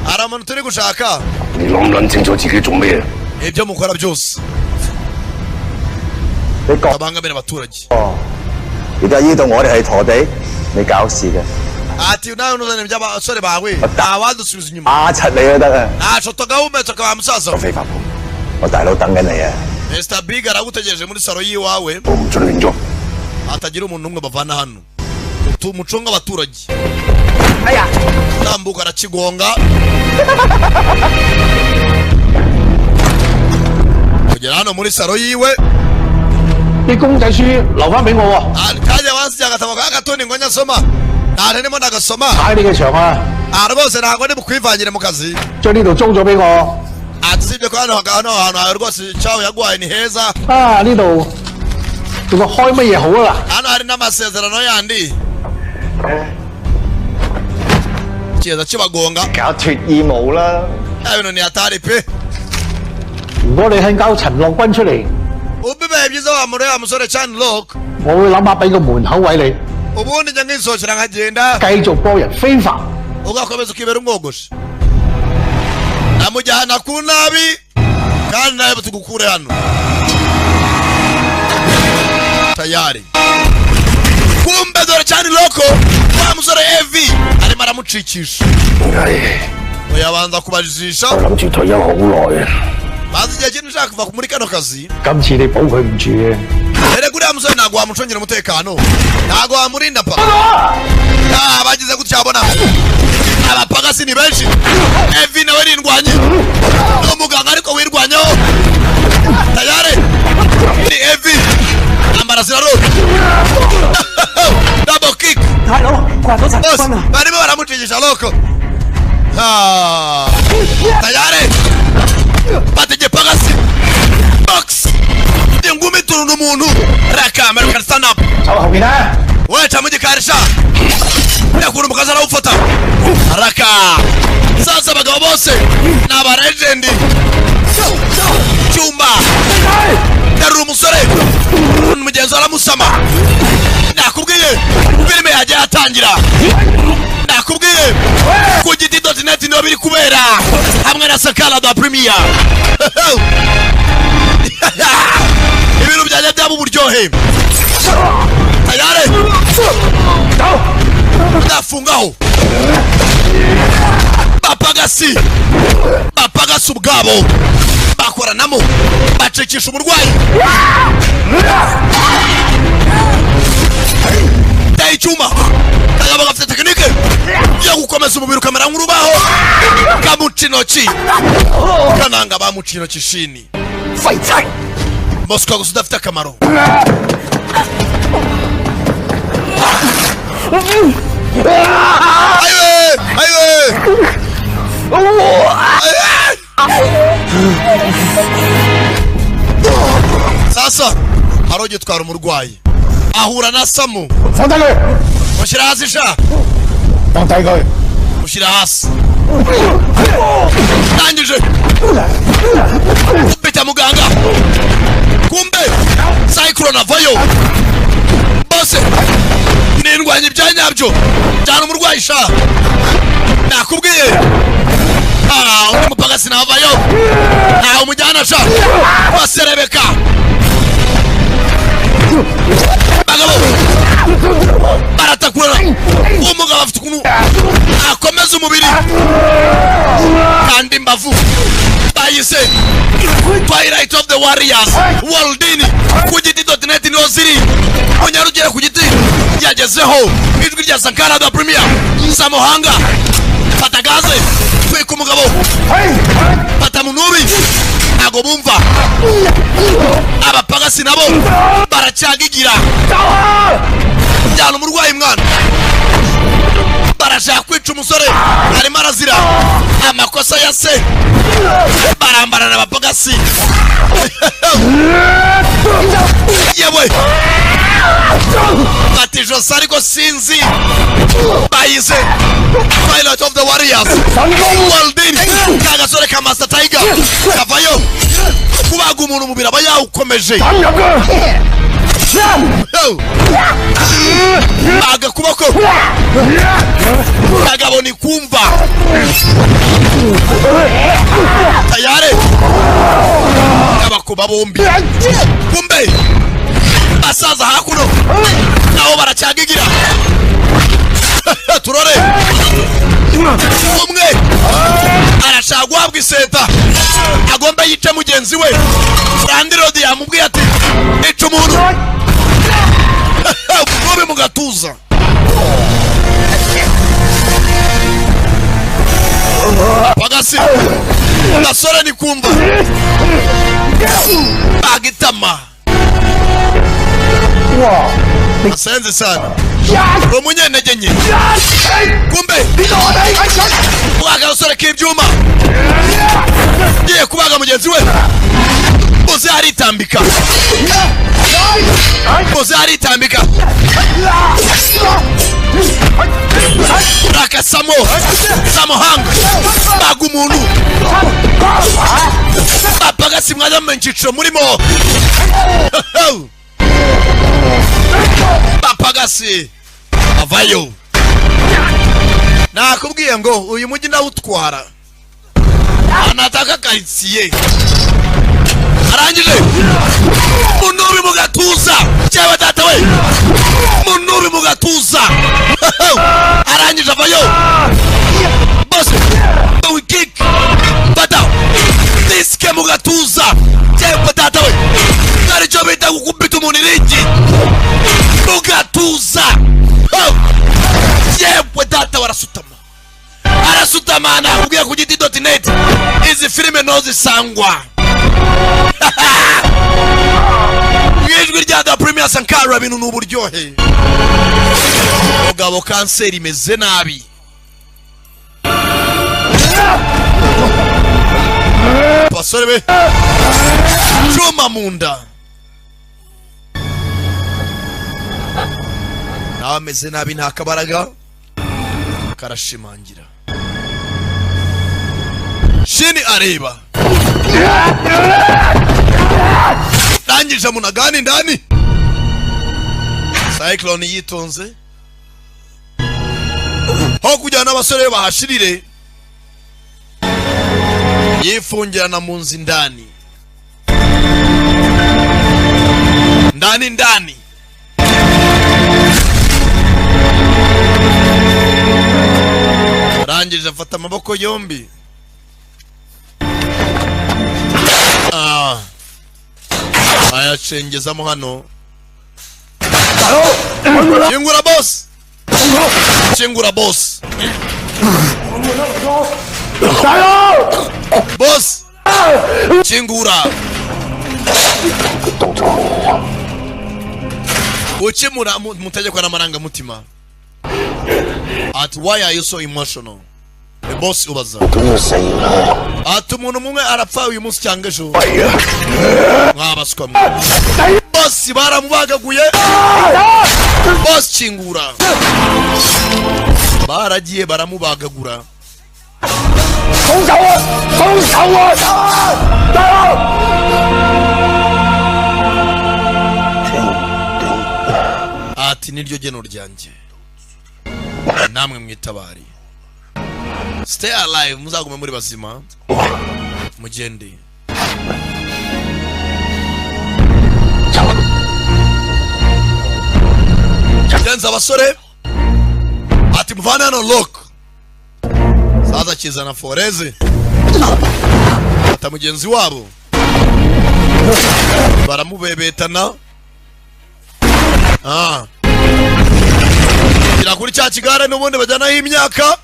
hari umuntu turi gushaka. 你諗唔諗清楚自己做咩？ Ibyo mukora byose 你講 abangamira abaturage. 而家呢度我哋係陀地，你搞事嘅， Ati nawe ntuzane iby'abasore bawe, ntawadusubiza inyuma. 打柒你都得啊！ Ntaco tugahumetse akaba musaza. 非法我大佬等緊你啊！ Mr Big aragutegereje muri salo y'iwawe. 我唔准亂咗。 Hatagira umuntu n'umwe bavana hano. Mucunge abaturage. Tambuka arakigonga kugera hano muri salo yiwe. 啲公仔書留翻俾我喎， Ah, kajya wansigiye agatabo ka gatoni ngo nyasoma, nta ndimo ndagasoma. 踩你嘅場啊！ Ah, rwose ntabwo ndi bukwivangire mu kazi. 將呢度租咗俾我 Ati usibye ko hano hantu hawe rwose cyawe yaguhaye ni heza. 啊！呢度仲話開乜嘢好啊 Hano hari n'amasezerano yandi kiza kibagonga. 搞脱衣舞啦！ Ya bintu ni hatari pe. 嗱？如果你肯交陳樂軍出嚟， Ubibaye byiza wa muri wa musore Chan Lock, 我會諗下俾個門口位你， ubundi njya nkisohokera nkagenda, 繼續幫人非法。 ugakomeza ukibera umwogosha, namujyana ku nabi kandi nawe tugukure hano tayari. Kumbe dore Chan Lock, wa musore Evi arimo aramucikisha. Oyabanza kubajijisha. 我諗住退休好耐啊！ Bazi igihe kinini ushaka kuva muri kano kazi. 今次你保佢唔住嘅， Erega uriya musore ntabwo wamucungira umutekano, ntabwo wamurinda pa. Ah, bagize gutya abona abapagasi ni benshi. Evi nawe nindwanye, ni umuganga ariko wirwanyeho. Tayari ni Evi ambara ziraro double kick. 大佬掛咗陳 Bose barimo baramucigisha loko. Ah, tayari batege pagasi box ingumi turunda umuntu raka American stand up. 走後邊啦！ Weca mu gikari sha yakura umukazi arawufata raka. Sasa abagabo bose ni aba legend. Cyumba darura umusore, mugenzi we aramusama. Nakubwiye filime yagiye atangira, nakubwiye ku giti.net niho biri kubera hamwe na Sakara da Premier. Ibintu byajya byaba uburyohe. Tayari ndafungaho bapagasi, bapagasi ubwabo bakoranamo bacikisha umurwayi. Teye icyuma, kagabo gafite tekinike yo gukomeza umubiri ukamera nk'urubaho. Kamuca intoki, kananga bamuca intoki shini. Mosika gusa udafite akamaro. Ayiwe ayiwe ayiwe! Sasa hari ugitwara umurwayi. Ahura na Samu. 放低佢， Mushyira hasi sha. 放低佢。 Mushyira hasi. Ndangije kubita muganga, kumbe Cyclone avayo. Bose nindwanya ibya nyabyo cyane umurwayi sha, nakubwiye. Ah, undi mupagasi navayo, ntawe umujyana sha. Baserebeka bagabo baratakurana. Umugabo afite ukuntu akomeza umubiri kandi imbavu. Bayise Twilight of the Warriors Waldini ku giti.net niho ziri, munyarugere ku giti yagezeho. Ijwi rya Sankara da Premier. Samuhanga fata gaze, twika umugabo, fata munubi. Ntago bumva abapagasi, nabo baracyagigira. Jyana umurwayi mwana, barashaka kwica umusore, arimo arazira amakosa ya se. Barambarana abapagasi. Yewe, fata ijosi, ariko sinzi. Bayize Twilight of the Warriors Waldin. Ka gasore ka Master Tiger kavayo kubaga umuntu, umubiri aba yawukomeje. Baga kuboko kagabo ni kumva tayari abakuba bombi. Kumbe basaza hakuno nabo baracyagigira. Turore, umwe arashaka guhabwa iseta, agomba yice mugenzi we. Landlord yamubwiye ati: "Ica umuntu mube mu gatuza." Pagasi gasore ni kumva bagitama. Asenze sana umunyentege nke. Kumbe kubaga agasore k'ibyuma, ngiye kubaga mugenzi we. Uze aritambika, uze aritambika. Rakasamo Samuhanga baga umuntu. Bapagasi mwajya mu cyiciro murimo. Bapagasi avayo. Nakubwiye ngo uyu mujyi ndawutwara, anataka karitsiye. Arangije munubi mu gatuza cyangwa data we, munubi mu gatuza. Arangije avayo. Bose kick, fata disike mu gatuza cyangwa data we, aricyo bita gukubita umuntu iringi mu gatuza. Yewe data, warasutama, arasutama. Nakubwiye ku giti.net izi filime ntozisangwa. Mu ijwi rya Da Premier Sankara, ibintu ni uburyohe. Mugabo kanseri imeze nabi. Basore be cuma mu nda, nawe ameze nabi, nta kabaraga. Karashimangira shini areba ndangije munagani ndani. Cyclone yitonze aho kujyana n'abasore be bahashirire, yifungirana mu nzu indani ndani ndani. Arangije afata amaboko yombi. Ah. Ayacengezamo hano. Kingura boss, kingura boss, boss, kingura. Ukemura mutegekwa n'amarangamutima. Ati: "Why are you so emotional?" The boss ubaza ati: "Umuntu umwe arapfa uyu munsi cyangwa ejo." Mwabaswa mwe. Boss. Bosi baramubagaguye. Bosi kingura. Baragiye baramubagagura. Ati niryo geno ryanjye. Namwe mwitabari. Stay alive, muzagume muri bazima. Mugende. Genza abasore. Ati muvane hano lock. Saza kizana foreze. Ata mugenzi wabo. Baramubebetana. Ah. Kira kuri cya kigare n'ubundi bajyanaho imyaka.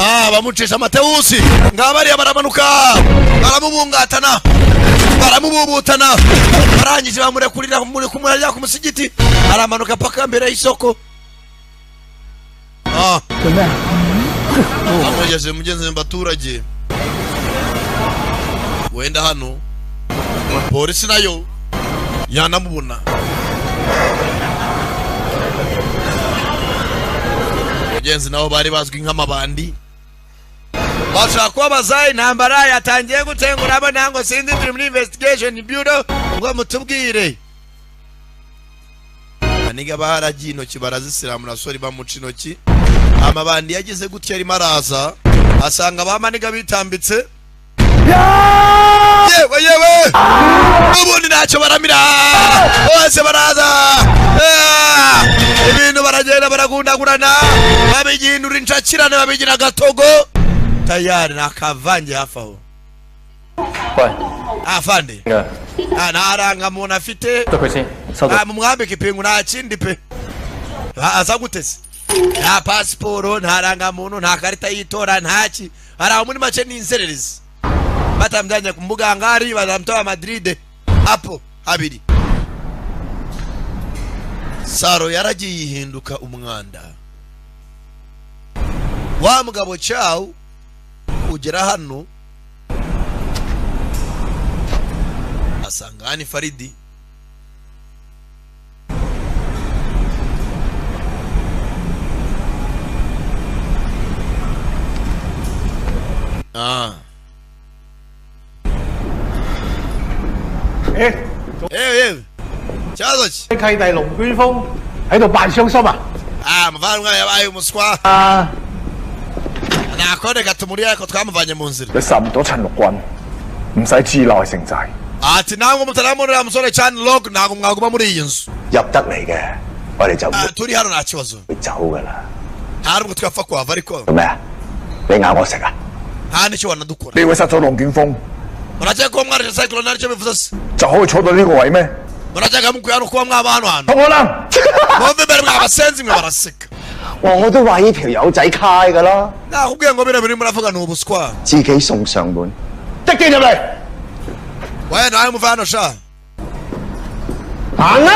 Ah, bamucisha Mateusi. Ngabariya baramanuka. Baramubungatana. Baramububutana. Barangije bamurekurira muri kumurya ku musigiti. Aramanuka paka mbere y'isoko. Ah. Amugeze mugenzi mbaturage. Wenda hano polisi nayo yanamubona. Mugenzi nabo bari bazwi nk'amabandi. Bashaka kubabaza intambara yatangiye gutengura abo nango sinzi turi muri investigation bureau ngo mutubwire. Aniga baharagiye intoki barazisiramura sori bamuca intoki. Amabandi yagize gutya arimo araza asanga bamaniga bitambitse. Yewe yewe ubundi ntacyo baramira bose baraza. Ibintu baragenda baragundagurana babigindura incakirane babigira gatogo tayari nakavange hafi aho. Afande nta muntu afite mumwambike ipingu nta kindi pe aza gutese nta pasiporo nta rangamuntu nta karita y'itora ntaki hari aho muri make ni inzererezi batamjyanye ku mbuga ngari batamtoa Madrid hapo habiri. Saro yaragiye yihinduka umwanda. Wa mugabo cyawo ugera hano asanga ni Faridi. Ah. Eh cyazo ki 契弟龍捲風喺度扮傷心啊！ Ah, muvandimwe yabaye umuswa. Ah. Nakone gatumuri ariko twamuvanye mu nzira. 你殺唔到陳六軍，唔使知內城寨。 Ati nango mutaramurira musore cyane log ntago mwaguma muri iyi nzu. 入得嚟嘅，我哋就 turi hano nta kibazo. 會走㗎啦。 Nta nubwo twapfa kuhava ariko. 做咩啊？你咬我食啊？ Nta n'icyo wanadukora. 你會殺咗龍捲風？ Muracyeka ko mwarije cyclone aricyo bivuze se? 就可以坐到呢個位咩？ Muracyeka mukwiye hano kuba mwaba hano hantu? 可能。 Mwumve imbere mwabasenzi mwe baraseka. 我都話呢條友仔揩㗎啦。 Nakubwiye ngo bino biri muravuga ni ubuswa. 自己送上門，的啲入嚟。 Wewe nawe muva hano sha. 行啦！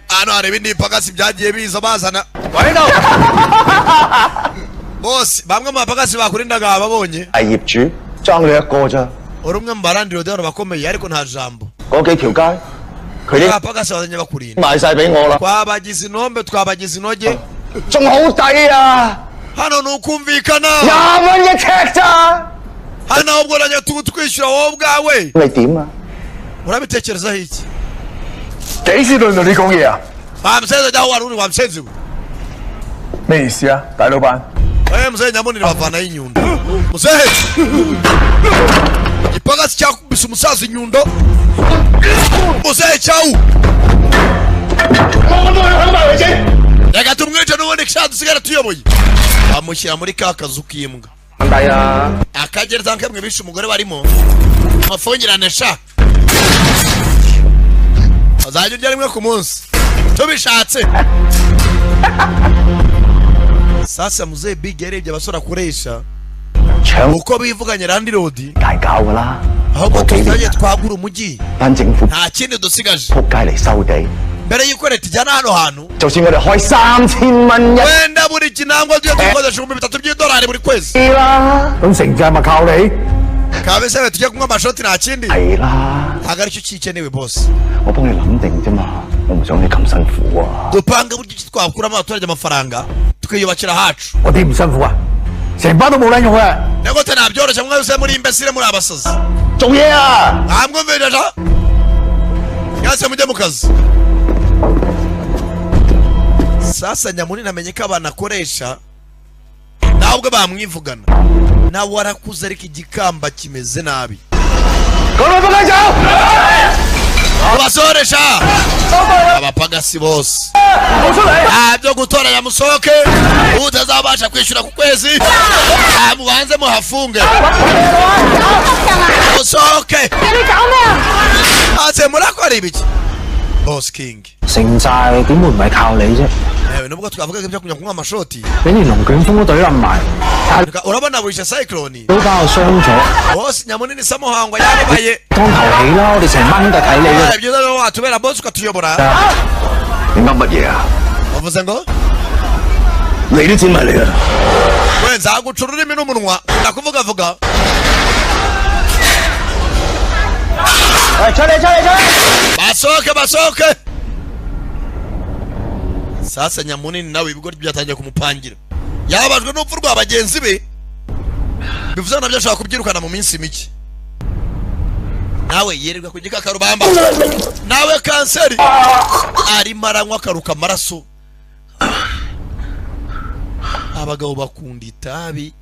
Hano hari ibindi bipagasi byagiye biza bazana. Bose bamwe mu bapagasi bakurindaga babonye. 係業主爭你一個咋？ Uri umwe mu barandiro hano bakomeye ariko nta jambo. 嗰幾條街佢啲 abapagasi bazanye bakurinda. 賣晒俾我啦。 Twabagize inombe twabagize inoge. 仲好抵啊！ Hano ni ukumvikana. 20蚊一尺咋？ Hano ahubwo urajya twishyura wowe ubwawe. 你點啊？ Urabitekerezaho iki? 幾時輪到你講嘢啊？ Wa musenzi ajya aho wari uri wa musenzi we. 咩意思啊，大老闆？ Wewe muzehe nyamunini bavanayo inyundo. Muzehe! Igipagasi cyakubise umusaza inyundo. Muzehe cyawu! Reka tumwice n'ubundi sha dusigara tuyoboye. Bamushyira muri ka kazu k'imbwa. Akagereza kamwe bishe umugore barimo. Amafungirane sha. Azajya urya rimwe ku munsi. Tubishatse. Sasa muzehe Big yarebye abasore akoresha uko bivuganye landlord 大搞㗎啦， ahubwo tuzajye twagura umujyi 班政府 nta kindi dusigaje 撲街嚟收地， mbere y'uko leta ijyana hano hantu 就算我哋開3000蚊一 wenda buri kinangwa tugiye dukoresha $3,000 by'idolari buri kwezi 啦， 咁城寨咪靠你？ kabese tujye kunywa amashoti nta kindi 係啦， Ntabwo aricyo kikenewe, boss. 我幫你諗定啫嘛，我唔想你咁辛苦啊。 Dupanga buryo ki twakuramo abaturage amafaranga, tukiyubakira hacu. 我點唔辛苦啊？成班都冇撚用啊！ Nyagote ntabyoroshye mwese muri imbesire, muri abasazi. 做嘢啊！ Mwamwumvirira mwese, mujye mu kazi. Sasa nyamunini amenye ko abantu akoresha nawe ubwe bamwivugana, nawe warakuze ariko igikamba kimeze nabi. Basoresha abapagasi bose, nta byo gutoranya, musohoke. Utazabasha kwishyura ku kwezi, mubanze muhafunge, musohoke. Ase murakora ibiki, boss King? 城寨點會唔係靠你啫？ Ewe, nubwo twavugaga ibyo kujya kunywa amashoti, 俾連龍捲風都懟冧埋， urabona wishe cyclone 都把我傷咗， boss nyamunini samuhangwa yababaye. 當頭起啦！我哋成班兄弟睇你啊！ Byiza rero watubera boss ukatuyobora. 你噏乜嘢啊？ Wavuze ngo 你都剪埋你啊！ We, nzaguca ururimi n'umunwa, ndakuvugavuga. 喂，出嚟出嚟出嚟！ Basohoke, basohoke. Sasa nyamunini nawe ibigoryi byatangiye kumupangira, yababajwe n'urupfu rwa bagenzi be, bivuze ngo nabyo ashobora kubyirukana mu minsi mike. Nawe yererwa ku gikakarubamba, nawe kanseri, arimo aranywa akaruka amaraso. Abagabo bakunda itabi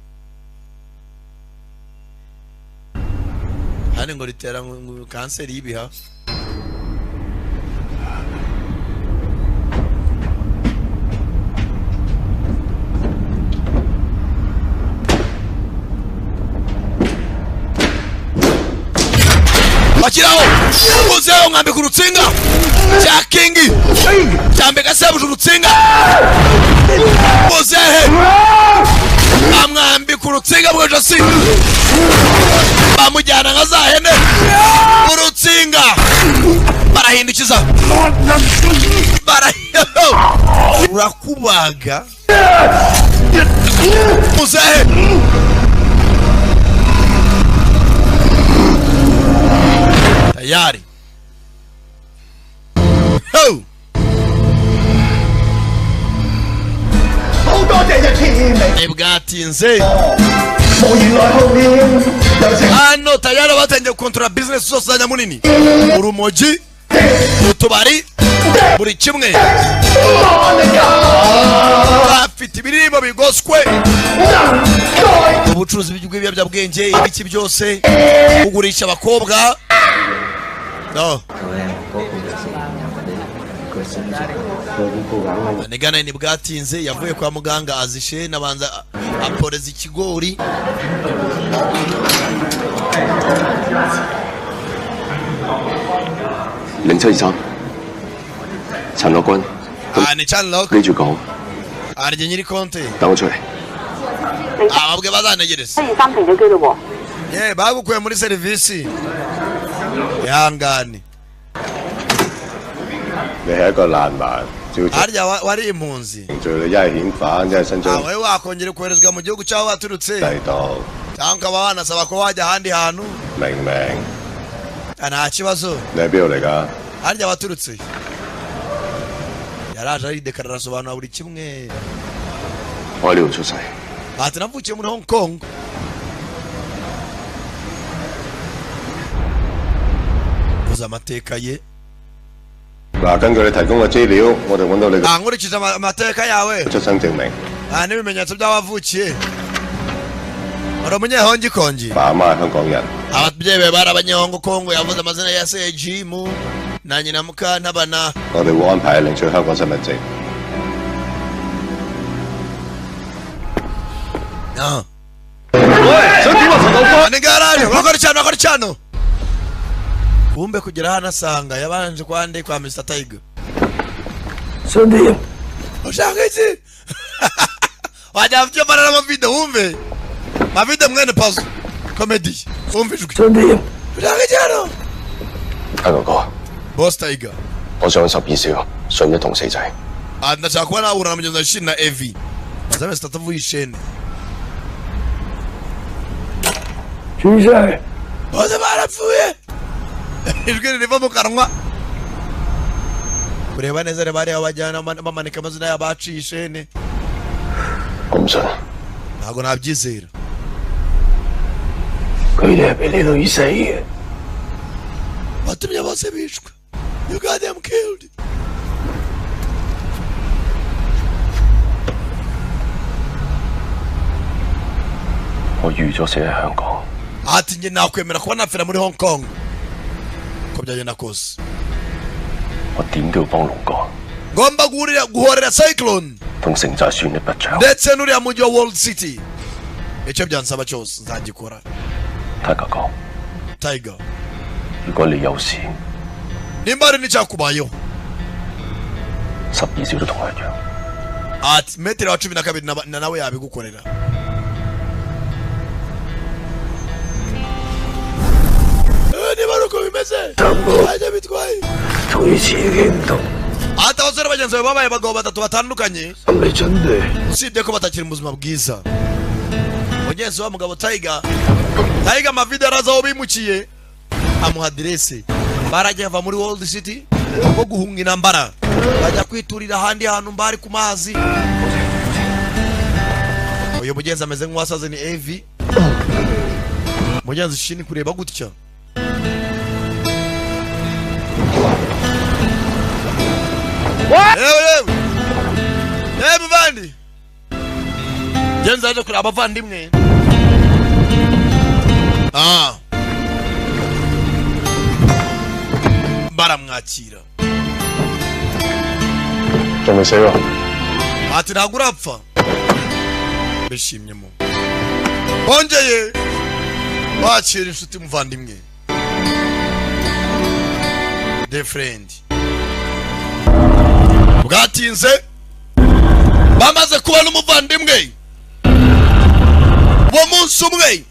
hano ngo ritera ngo kanseri y'ibihaha. Bashyiraho uzeho mwambika urutsinga cya kingi cyambika sebuja urutsinga, muzehe bamwambika urutsinga mu ijosi, bamujyana nka za hene urutsinga, barahindukiza, bara urakubaga muzehe. Tayari. Ho! 好多謝日天明， Ntibwatinze. 無言來後面有情 Hano tayari batangiye gukontorora bizinesi zose za nyamunini, urumogi, utubari, buri kimwe. Bafite ibirimo bigoswe, ubucuruzi bw'ibiyobyabwenge, ibiki byose, kugurisha abakobwa no nigana. Ntibwatinze, yavuye kwa muganga azishe nabanza aporeza ikigori. 0723，陳樂君， Ah, ni Chan Lock. 記住講， Arye nyiri konti. 等我出嚟。 Ababwe bazantegereza. 723停咗機咯 Ye, bagukuye muri serivisi, ihangane. 你係一個難民，照 Harya wari impunzi. 程序你一係遣返，一係伸張 Wowe wakongera koherezwa mu gihugu cy'aho waturutse, 制度， cyangwa ukaba wanasaba ko wajya ahandi hantu. 明唔明？ Ah, nta kibazo. 你喺邊度嚟㗎？ Harya waturutse? Yaraje aridekarara, asobanura buri kimwe. 我喺呢度出世， Ati navukiye muri Hong Kong. Uzi amateka ye. 嗱，根據你提供嘅資料，我哋揾到你 Ah, nkurikije amateka yawe 嘅出生證明， n'ibimenyetso by'abavukiye, uri umunyehongikongi. 爸阿媽係香港人， Ababyeyi be bari abanyehongo Kongo. Yavuze amazina ya se Jimu na nyina Mukantabana. 我哋會安排領取香港身份證。 Ah. 喂，想點啊，陳老哥？ Ni garaje urakora cyane, urakora cyane. Kumbe kugera hano asanga yabanje kwande kwa Mr Tiger. 想點？ Ushaka iki? Wajya mfite mara n'amavideo, wumve mavideo mwene pazo comedy, wumve ijwi. 想點？ Ushaka iki hano? 阿牛哥， Boss Tiger. 我想12少信一同四仔， Ah, ndashaka kuba nahura na mugenzi wa Shin na Evi maze amezi 3 avuye ishene. 主席， Bose barapfuye. Ijwi ririva mu kanwa. Kureba neza reba hariya bajyana bamanika amazina y'abaciye ishene. 我唔信， Ntabwo nabyizera. 佢哋係俾你累死嘅。 Watumye bose bicwa. You got them killed. 我預咗死喺香港， Ati njye nakwemera kuba napfira muri Hong Kong uko byagenda kose. 我點都要幫龍哥 Ngomba guhurira guhorera Cyclone 同城寨算一筆帳。 ndetse n'uriya mujyi wa World City. Icyo byansaba cyose nzagikora. 泰格哥， Tiger, 如果你有事， nimba hari n'icyakubayeho, 十二少都同我一樣。 Ati metero wa 12 na nawe yabigukorera. Niba ari uko bimeze ntajya bitwaye. 同以前已經唔同， Ati abasore bagenzi bawe babaye abagabo batatu batandukanye, 心理準備。 usibye ko batakiri mu buzima bwiza. Mugenzi wa mugabo Tiger, Tiger Mavide araza aho bimukiye, amuha aderese. Barajya bava muri World City bwo guhunga intambara, bajya kwiturira ahandi hantu mbari ku mazi. Uyu mugenzi ameze nk'uwasaze ni Evi. Mugenzi shini kureba gutya. Yewe yewe yewe muvandi, genzi aje kureba abavandimwe. Ah, baramwakira. 仲未死喎？ Ati ntabwo urapfa. Bishimyemo bongeye bakira inshuti muvandimwe, the friend. Bwatinze bamaze kubona umuvandimwe uwo munsi umwe,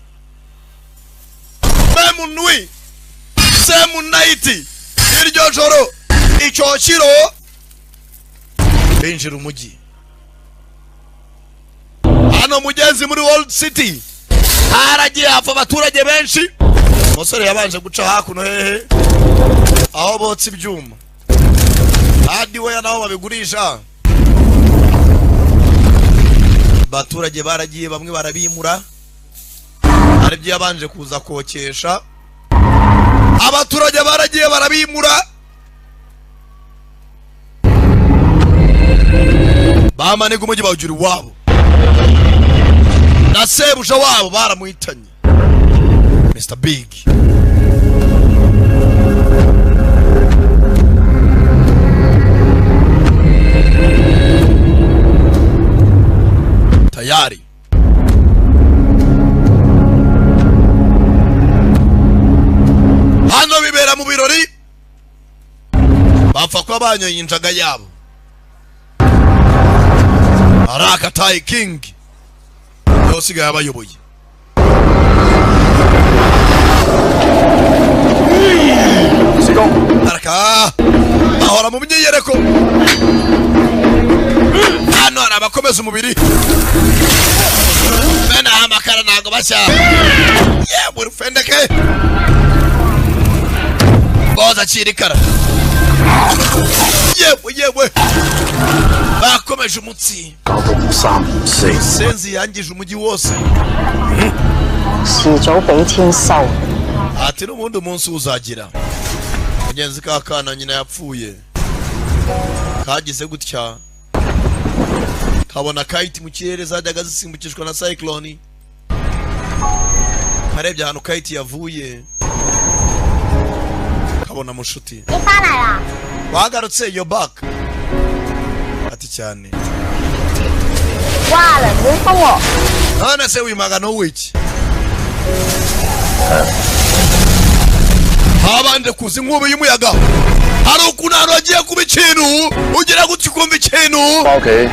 même nuit, same night, iryo joro, icyo kiro binjira umujyi. Hano mugenzi muri World City haragiye hapfa abaturage benshi. Umusore yabanje guca hakuno hehe aho botsa ibyuma, hardware naho babigurisha. Abaturage baragiye bamwe barabimura, hari ibyo yabanje kuza kokesha. Abaturage baragiye barabimura, bamaniga umujyi bawugira iwabo, na sebuja wabo baramuhitanye, Mr Big. Tayari hano bibera mu birori, bapfa kuba banyoye injaga yabo. Arakatayi King niwe usigaye abayoboye. Araka ahora mu myiyereko. Hano hari abakomeza umubiri, bene amakara ntabwo bashya. Yewe rufendeke boza akira ikara. Yewe yewe bakomeje umutsi. 三四 Senzi yangije umujyi wose. 遲早俾天收。 Ati n'ubundi umunsi uzagira. Mugenzi ka kana nyina yapfuye kagize gutya kabona kite mu kirere zajyaga zisimbukishwa na cyclone. Karebye ahantu kite yavuye, kabona mushuti. 你翻嚟啦！ Wagarutse, yo back. Ati cyane. 哇，冷風喎！ None se wimagana wiki habanje kuza inkubi y'umuyaga. Hari ukuntu ahantu hagiye kuba ikintu ugira gutya ukumva ikintu. 翻屋企，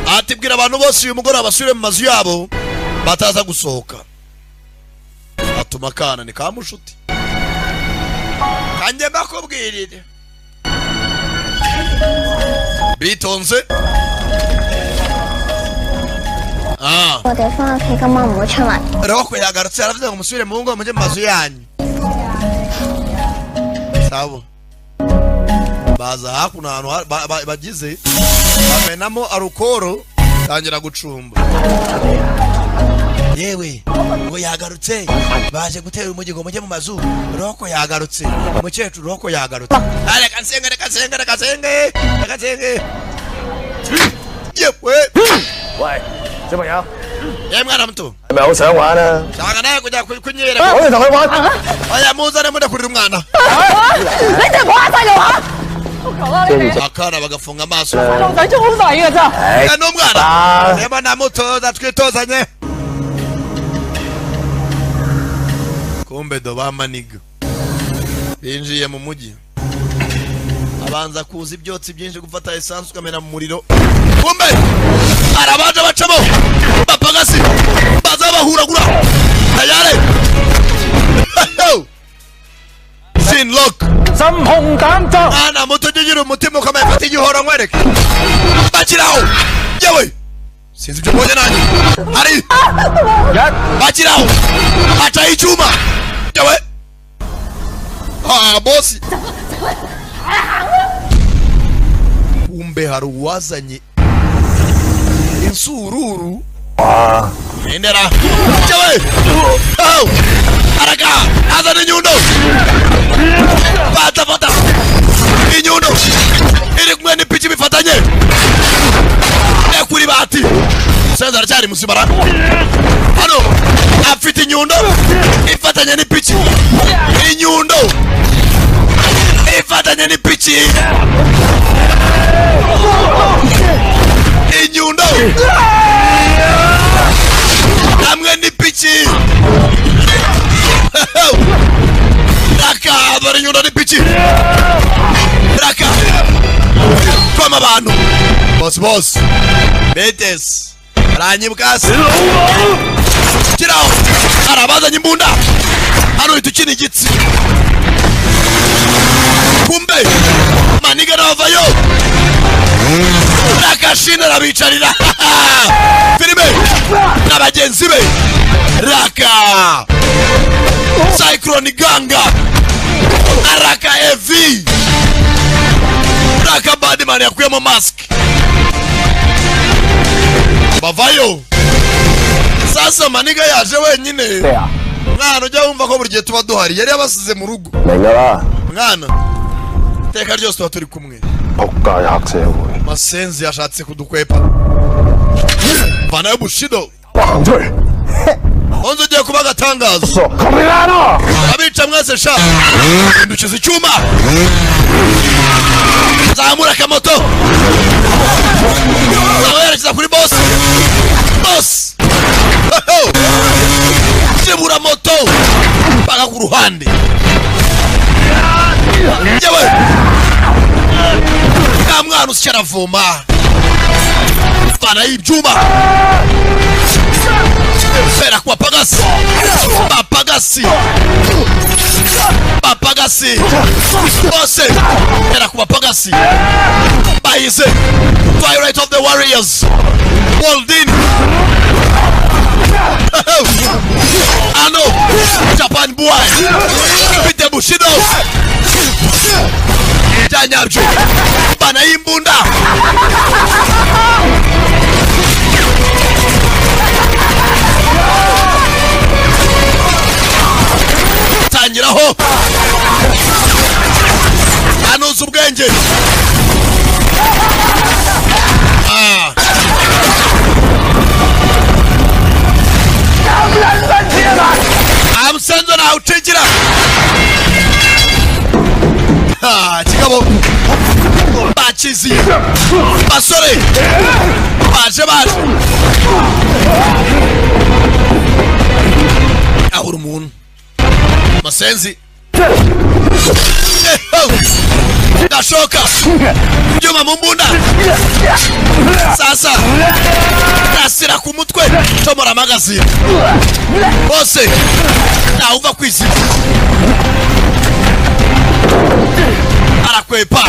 Ati bwira abantu bose uyu mugoroba basubire mu mazu yabo bataza gusohoka. Atuma akana ni ka mushuti kanjye mbakubwirire bitonze. Ah, 我哋翻屋企今晚唔好出嚟。 Roko yagarutse aravuze ngo musubire mu ngo mujye mu mazu yanyu. Sabo baza hakuno ahantu bagize bamenamo arukoro, tangira gucumba. Yewe, ngo yagarutse, baje gutera umujyi ngo mujye mu mazu. Roko yagarutse, umukecuru Roko yagarutse. Ah, reka nsenge, reka nsenge, reka nsenge, reka nsenge. Yewe! 喂，小朋友， Ye mwana muto, 係咪好想玩啊？ shaka nawe kujya kunyerera. 我哋同佢玩。 Oya, muzane mudakurira umwana. 你哋唔好呃細路嚇！我求啦你哋， Akana bagafunga amaso. 細路仔仲好細㗎咋？ Ya, n'umwana reba namutoza, twitozanye. Kumbe do bamaniga binjiye mu mujyi, abanza kuza ibyotsi byinshi, gufata esanse ukamena mu muriro. Kumbe arabaje bacamo bapagasi, baza bahuragura tayare. Sin lock. 心紅膽壯， Mwana muto, ujye ugira umutima ukomeye, fata igihoro nkwereke. Bakiraho. Yewe, sinzi ibyo mbonye nanjye hari. Bakiraho, acaho icyuma. Yewe, ah, bosi, kumbe hari uwazanye insururu endera. Yewe, oh! Araka azana inyundo, fata fata inyundo iri kumwe n'ipiki bifatanye kuri bati. Musenzi aracyari muzima ra? Hano afite inyundo ifatanye n'ipiki, inyundo ifatanye n'ipiki, inyundo hamwe n'ipiki. Raka, dore inyundo n'ipiki. Raka koma abantu. Boss, boss betes aranyibwa se? Kiraho arabazanye imbunda hano, uhita ukina igitsi. Kumbe maniga navayo. Rakashina arabicarira filime na bagenzi be. Raka Cyclone Ganga, Araka Evi, Raka Badman yakuyemo mask. Bavayo. Sasa maniga yaje wenyine. Mwana, ujya wumva ko buri gihe tuba duhari, yari yabasize mu rugo. 明㗎啦， Mwana, iteka ryose tuba turi kumwe. 仆街黑社會， Masenzi yashatse kudukwepa, vanayo Bushido. 行出去， Onze ugiye kuba agatangaza. 傻，求你啦！ Abica mwese sha. Hindukiza icyuma, zamura akamoto, yerekeza kuri boss. Boss kibura moto paka ku ruhande. Yewe, nta mwana usya aravoma, vanayo ibyuma, fera ku bapagasi, bapagasi, bapagasi bose, fera ku bapagasi bahize. Twilight of the Warriors, Waldin ano, Japan boy mfite Bushido bya nyabyo, bana y'imbunda. Tangiraho anuza ubwenge. Ah. Amusenzo nawe ucikira. Ah, kigabo bakiziye basore, baje baje ahura umuntu masenzi. Ndashoka ibyuma mu mbunda. Sasa rasira ku mutwe, comora amagazine bose, ntawuva ku izina. Arakwepa,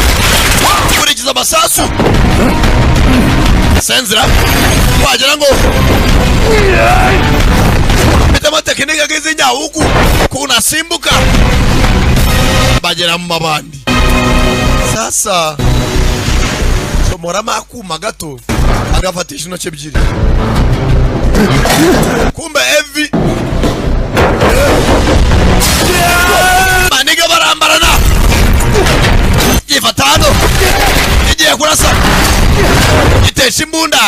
kurikiza amasasu. Senzira wagira ngo mfitemo tekinike nk'iz'inyahugu, ukuntu asimbuka. Bagera mu mabandi. Sasa somoramo akuma gato, agafatisha intoki ebyiri. Kumbe Evi maniga barambarana, yifata hano, igiye kurasa, gitesha imbunda,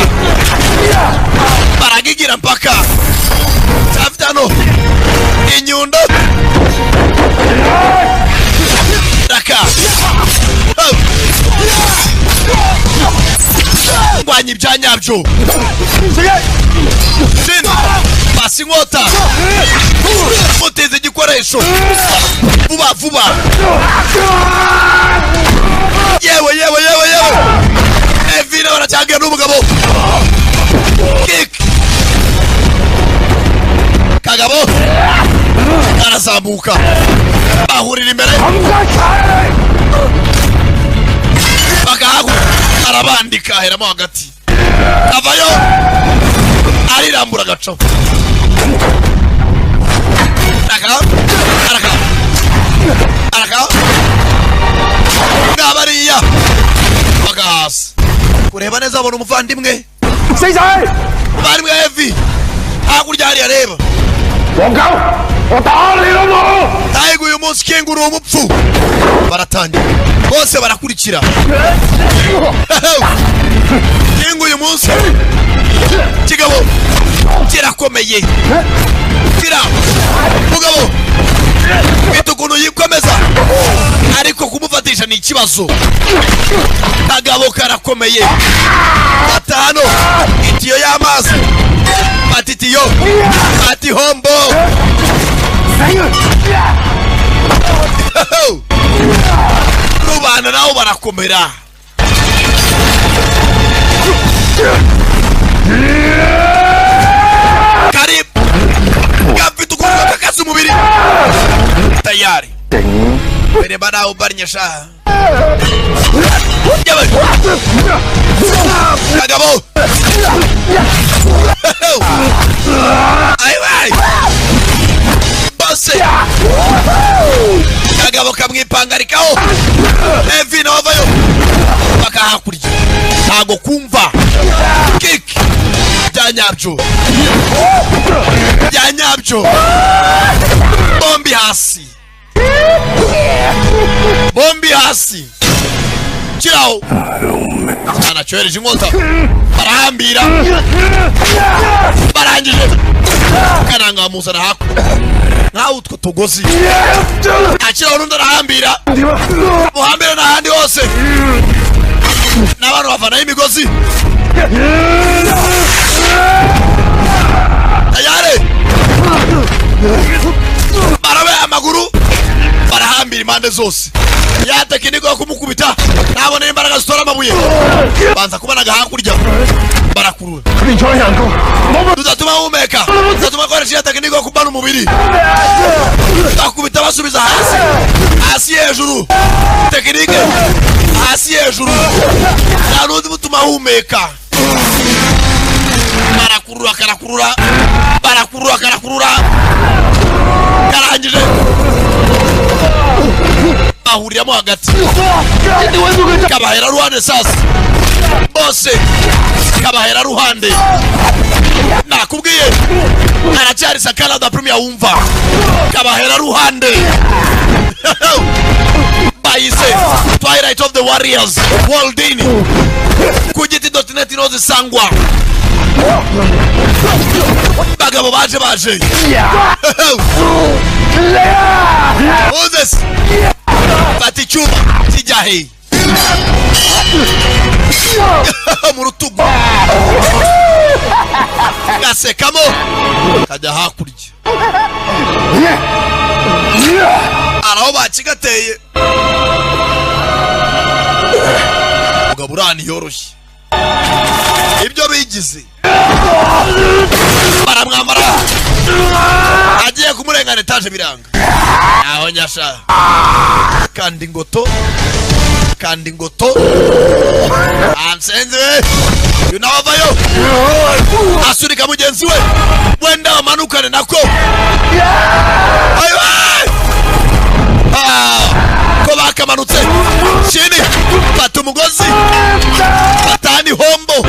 baragigira mpaka cyafite hano inyundo raka ngwanya ibya nyabyo. Pasi inkota, muteze igikoresho vuba vuba. Yewe yewe yewe yewe, Evina baracyagira n'umugabo. Kick kagabo arazamuka, bahurira imbere, bagahagu arabandika, aheramo hagati, avayo arirambura agaco. Araka araka araka ngabariya bagahasi kureba neza, abona umuvandimwe umuvandimwe Evi hakurya hariya. Reba Tiger, uyu munsi King uri umupfu. Baratangira bose barakurikira. King uyu munsi kigabo kirakomeye, kira mugabo mfite ukuntu yikomeza, ariko kumufatisha ni ikibazo. Kagabo karakomeye. Batano itiyo y'amazi, batitiyo bati hombo. Rubanda nabo barakomera. Karibu gafite ukuntu gakakaza umubiri tayari bereba nawe ubarnyesha. Kagabo ayiwayi bose, kagabo kamwipangarikaho. Evi nawe avayo paka hakurya, ntago kumva kick bya nyabyo bya nyabyo. Bombi hasi, bombi hasi, kiraho anacyohereje inkota, barahambira, barangije kananga bamuzana hakurya nkaho utwo tugozi akiraho, n'undi arahambira, muhambira n'ahandi hose n'abantu bavanaho imigozi tayare, barabe amaguru, barahambira impande zose. Ya tekiniko yo kumukubita ntabona imbaraga zitora amabuye, banza kubanaga hakurya, barakurura. Tudatuma humeka, tudatuma akoresha ya tekiniko yo kubana umubiri, bakubita basubiza hasi, hasi hejuru, tekinike hasi hejuru, nta n'undi mutuma humeka. Barakurura karakurura, barakurura karakurura, karangije bahuriramo hagati, kabahera ruhande. Sasa bose kabahera ruhande. Nakubwiye aracyari Sakara da Premier, wumva kabahera ruhande. Bayise Twilight of the Warriors Waldini ku giti.net inoze sangwa. Bagabo baje baje Moses fata icyuma kijya he mu rutugu, gasekamo kajya hakurya, araho bakigateye. Mugabo urani yoroshye ibyo bigize, baramwambara, agiye kumurengana etaje biranga aho nyasha. Kandi ingoto, kandi ingoto ansenze uyu nawe avayo asurika mugenzi we, wenda bamanukane nako. Ayiwe! Kamanutse Shini, fata umugozi, fatani hombo,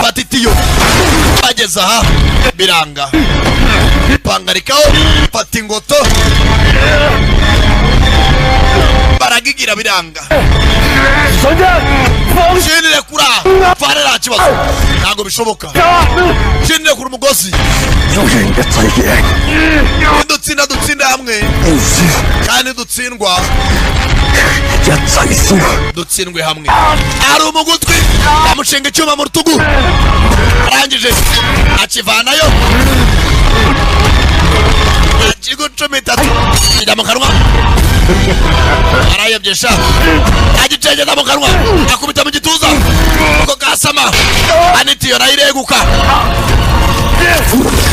fata itiyo. Bageze aha biranga, pangarikaho, fata ingoto, baragigira biranga. Shini rekura, fare nta kibazo, ntabwo bishoboka. Shini rekura umugozi. Dutsinda dutsinda hamwe, kandi dutsindwa dutsindwe hamwe. Ari umugutwi amushinga icyuma mu rutugu, arangije akivanayo akigucumita kijya mu kanwa, arayobyesha agicengeza mu kanwa, akubita mu gituza uko kasama anitiyo nayo ireguka,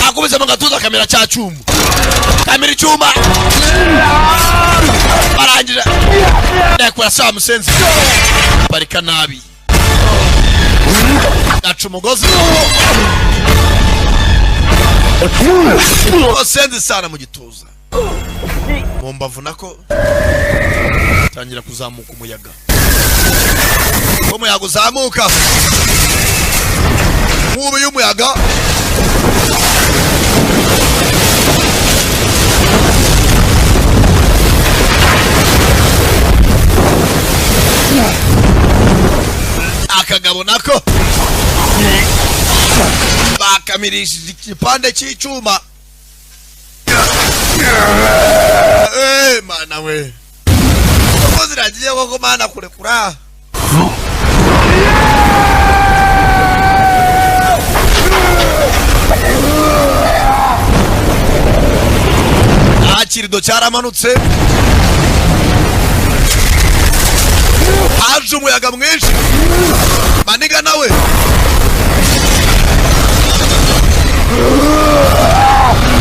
akubise mu gatuza kamera cya cyuma, kamera icyuma, barangije ndakura saa musenzi parika nabi, gaca umugozi musenzi sana mu gituza, mu mbavu nako tangira kuzamuka umuyaga, umuyaga uzamuka nkubi y'umuyaga. Akagabo nako bakamirishije igipande cy'icyuma. Mana we, uko ziragiye koko mana kurekura. Akirido cyaramanutse, haje umuyaga mwinshi. Maniga nawe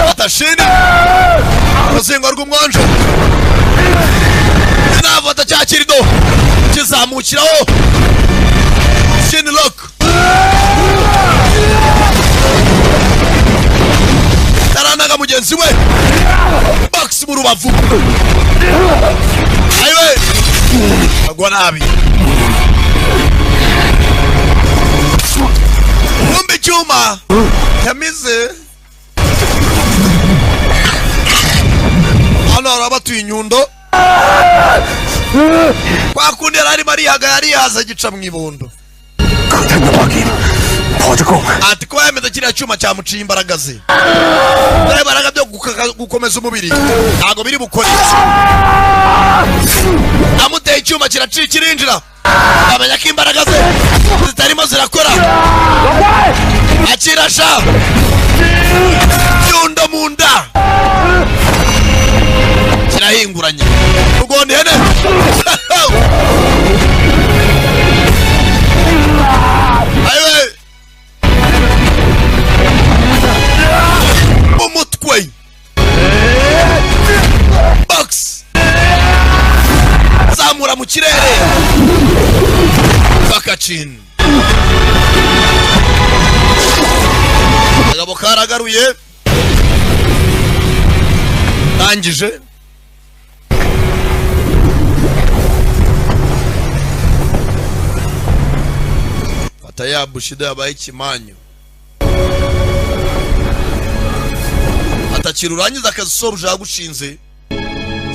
atashini uruzingo rw'umwanjo, navata cya kirido kizamukiraho Shini lock, taranaga mugenzi we box mu rubavu, ayiwe agwa nabi. Kumbe icyuma yamize hano hari abatuye inyundo, kwa kundi yari arimo arihaga yarihaza gica mu ibondo. Ati kuba yameze kiriya cyuma cyamuciye imbaraga ze, imbaraga byo gukomeza umubiri ntabwo biri bukore. Amuteye icyuma kiracika kirinjira, amenya ko imbaraga ze zitarimo zirakora, akirasha nyundo mu nda kirahinguranye rugonda ihene. Ayiwe umutwe box zamura mu kirere bakacin. Akagabo karagaruye tangije fata ya bushido yabaye ikimanyu, atakira urangiza akazi sobuja yagushinze.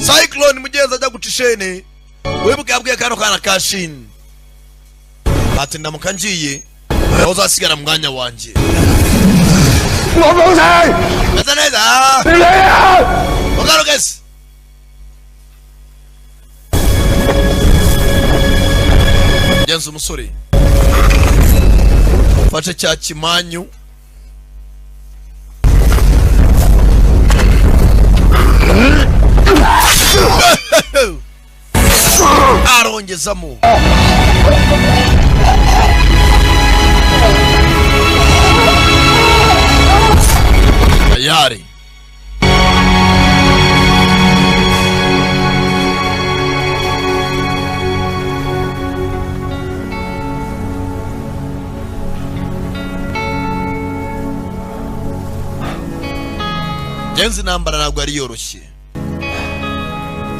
Cyclone mugenzi ajya guca ishene, wibuke yabwiye kano kana ka Shin ati ndamuka ngiye aho uzasigara mu mwanya wanjye. Meze neza ugaruke se. Mugenzi umusore mfashe cya kimanyu arongezamo. Tayari Genzi intambara ntabwo ari yoroshye,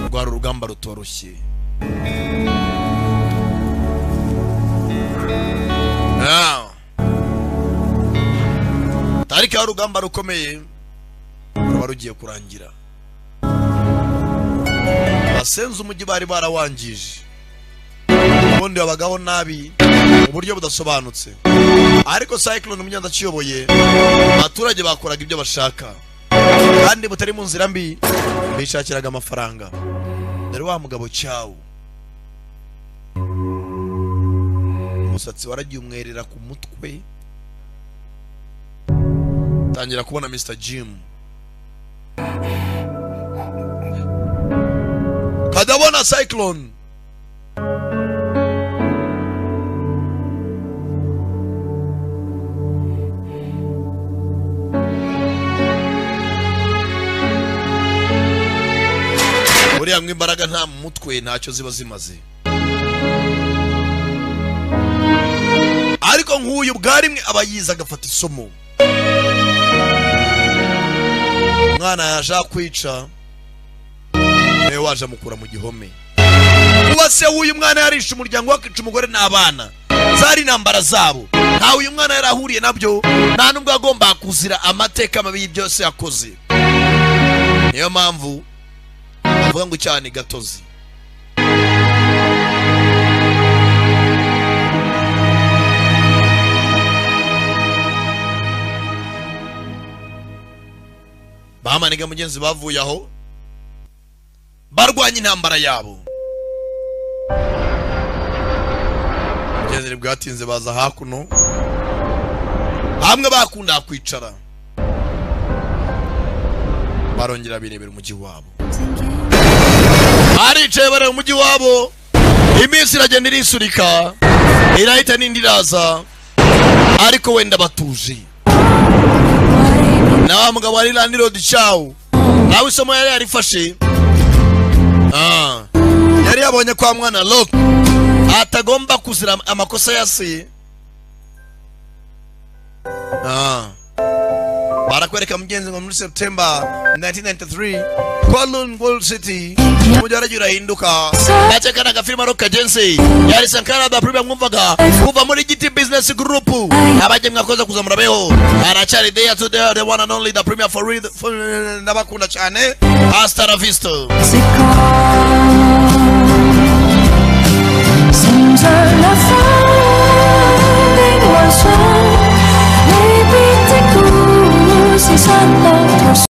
rwari urugamba rutoroshye. Ah. Tariki y'urugamba rukomeye ruba rugiye kurangira. Basenze umujyi bari barawangije, ubundi babagaho nabi mu buryo budasobanutse, ariko Cyclone umunyanda akiyoboye, abaturage bakoraga ibyo bashaka kandi butari mu nzira mbi, bishakiraga amafaranga. Dore wa mugabo cyawo, umusatsi waragiye umwerera ku mutwe, tangira kubona Mr Jim kadabona Cyclone. Buriya ngo imbaraga nta mu mutwe ntacyo ziba zimaze, ariko nk'uyu bwa rimwe aba yize agafata isomo. Umwana yaje kwica nawe waje amukura mu gihome. Kuba se w'uyu mwana yarishe umuryango wakica umugore n'abana, zari intambara zabo, ntawe uyu mwana yarahuriye nabyo, nta nubwo agomba kuzira amateka mabi byose yakoze. Niyo mpamvu bavuga ngo icyaha ni gatozi. Bahamaniga mugenzi bavuye aho barwanya intambara yabo. Mugenzi bwatinze baza hakuno, hamwe bakunda kwicara, barongera birebera umujyi wabo. Aricaye bareba umujyi wabo, iminsi iragenda irisurika, irahita n'indi iraza, ariko wenda batuje. Na wa mugabo wari landlord cyawo nawe isomo yari yarifashe. Yari yabonye kwa mwana Lok atagomba kuzira amakosa ya se. Barakwereka mugenzi ngo muri September 1993 Kowloon World City umujyi waragiye urahinduka. Ndakeka n'agafilime ari kagenzi yari Sankara da Prime mwumvaga kuva muri Giti Business Group, abajye mwakoze kuzamura beho aracyari there to there, the one and only the premier for real, ndabakunda cyane. Hasta la vista.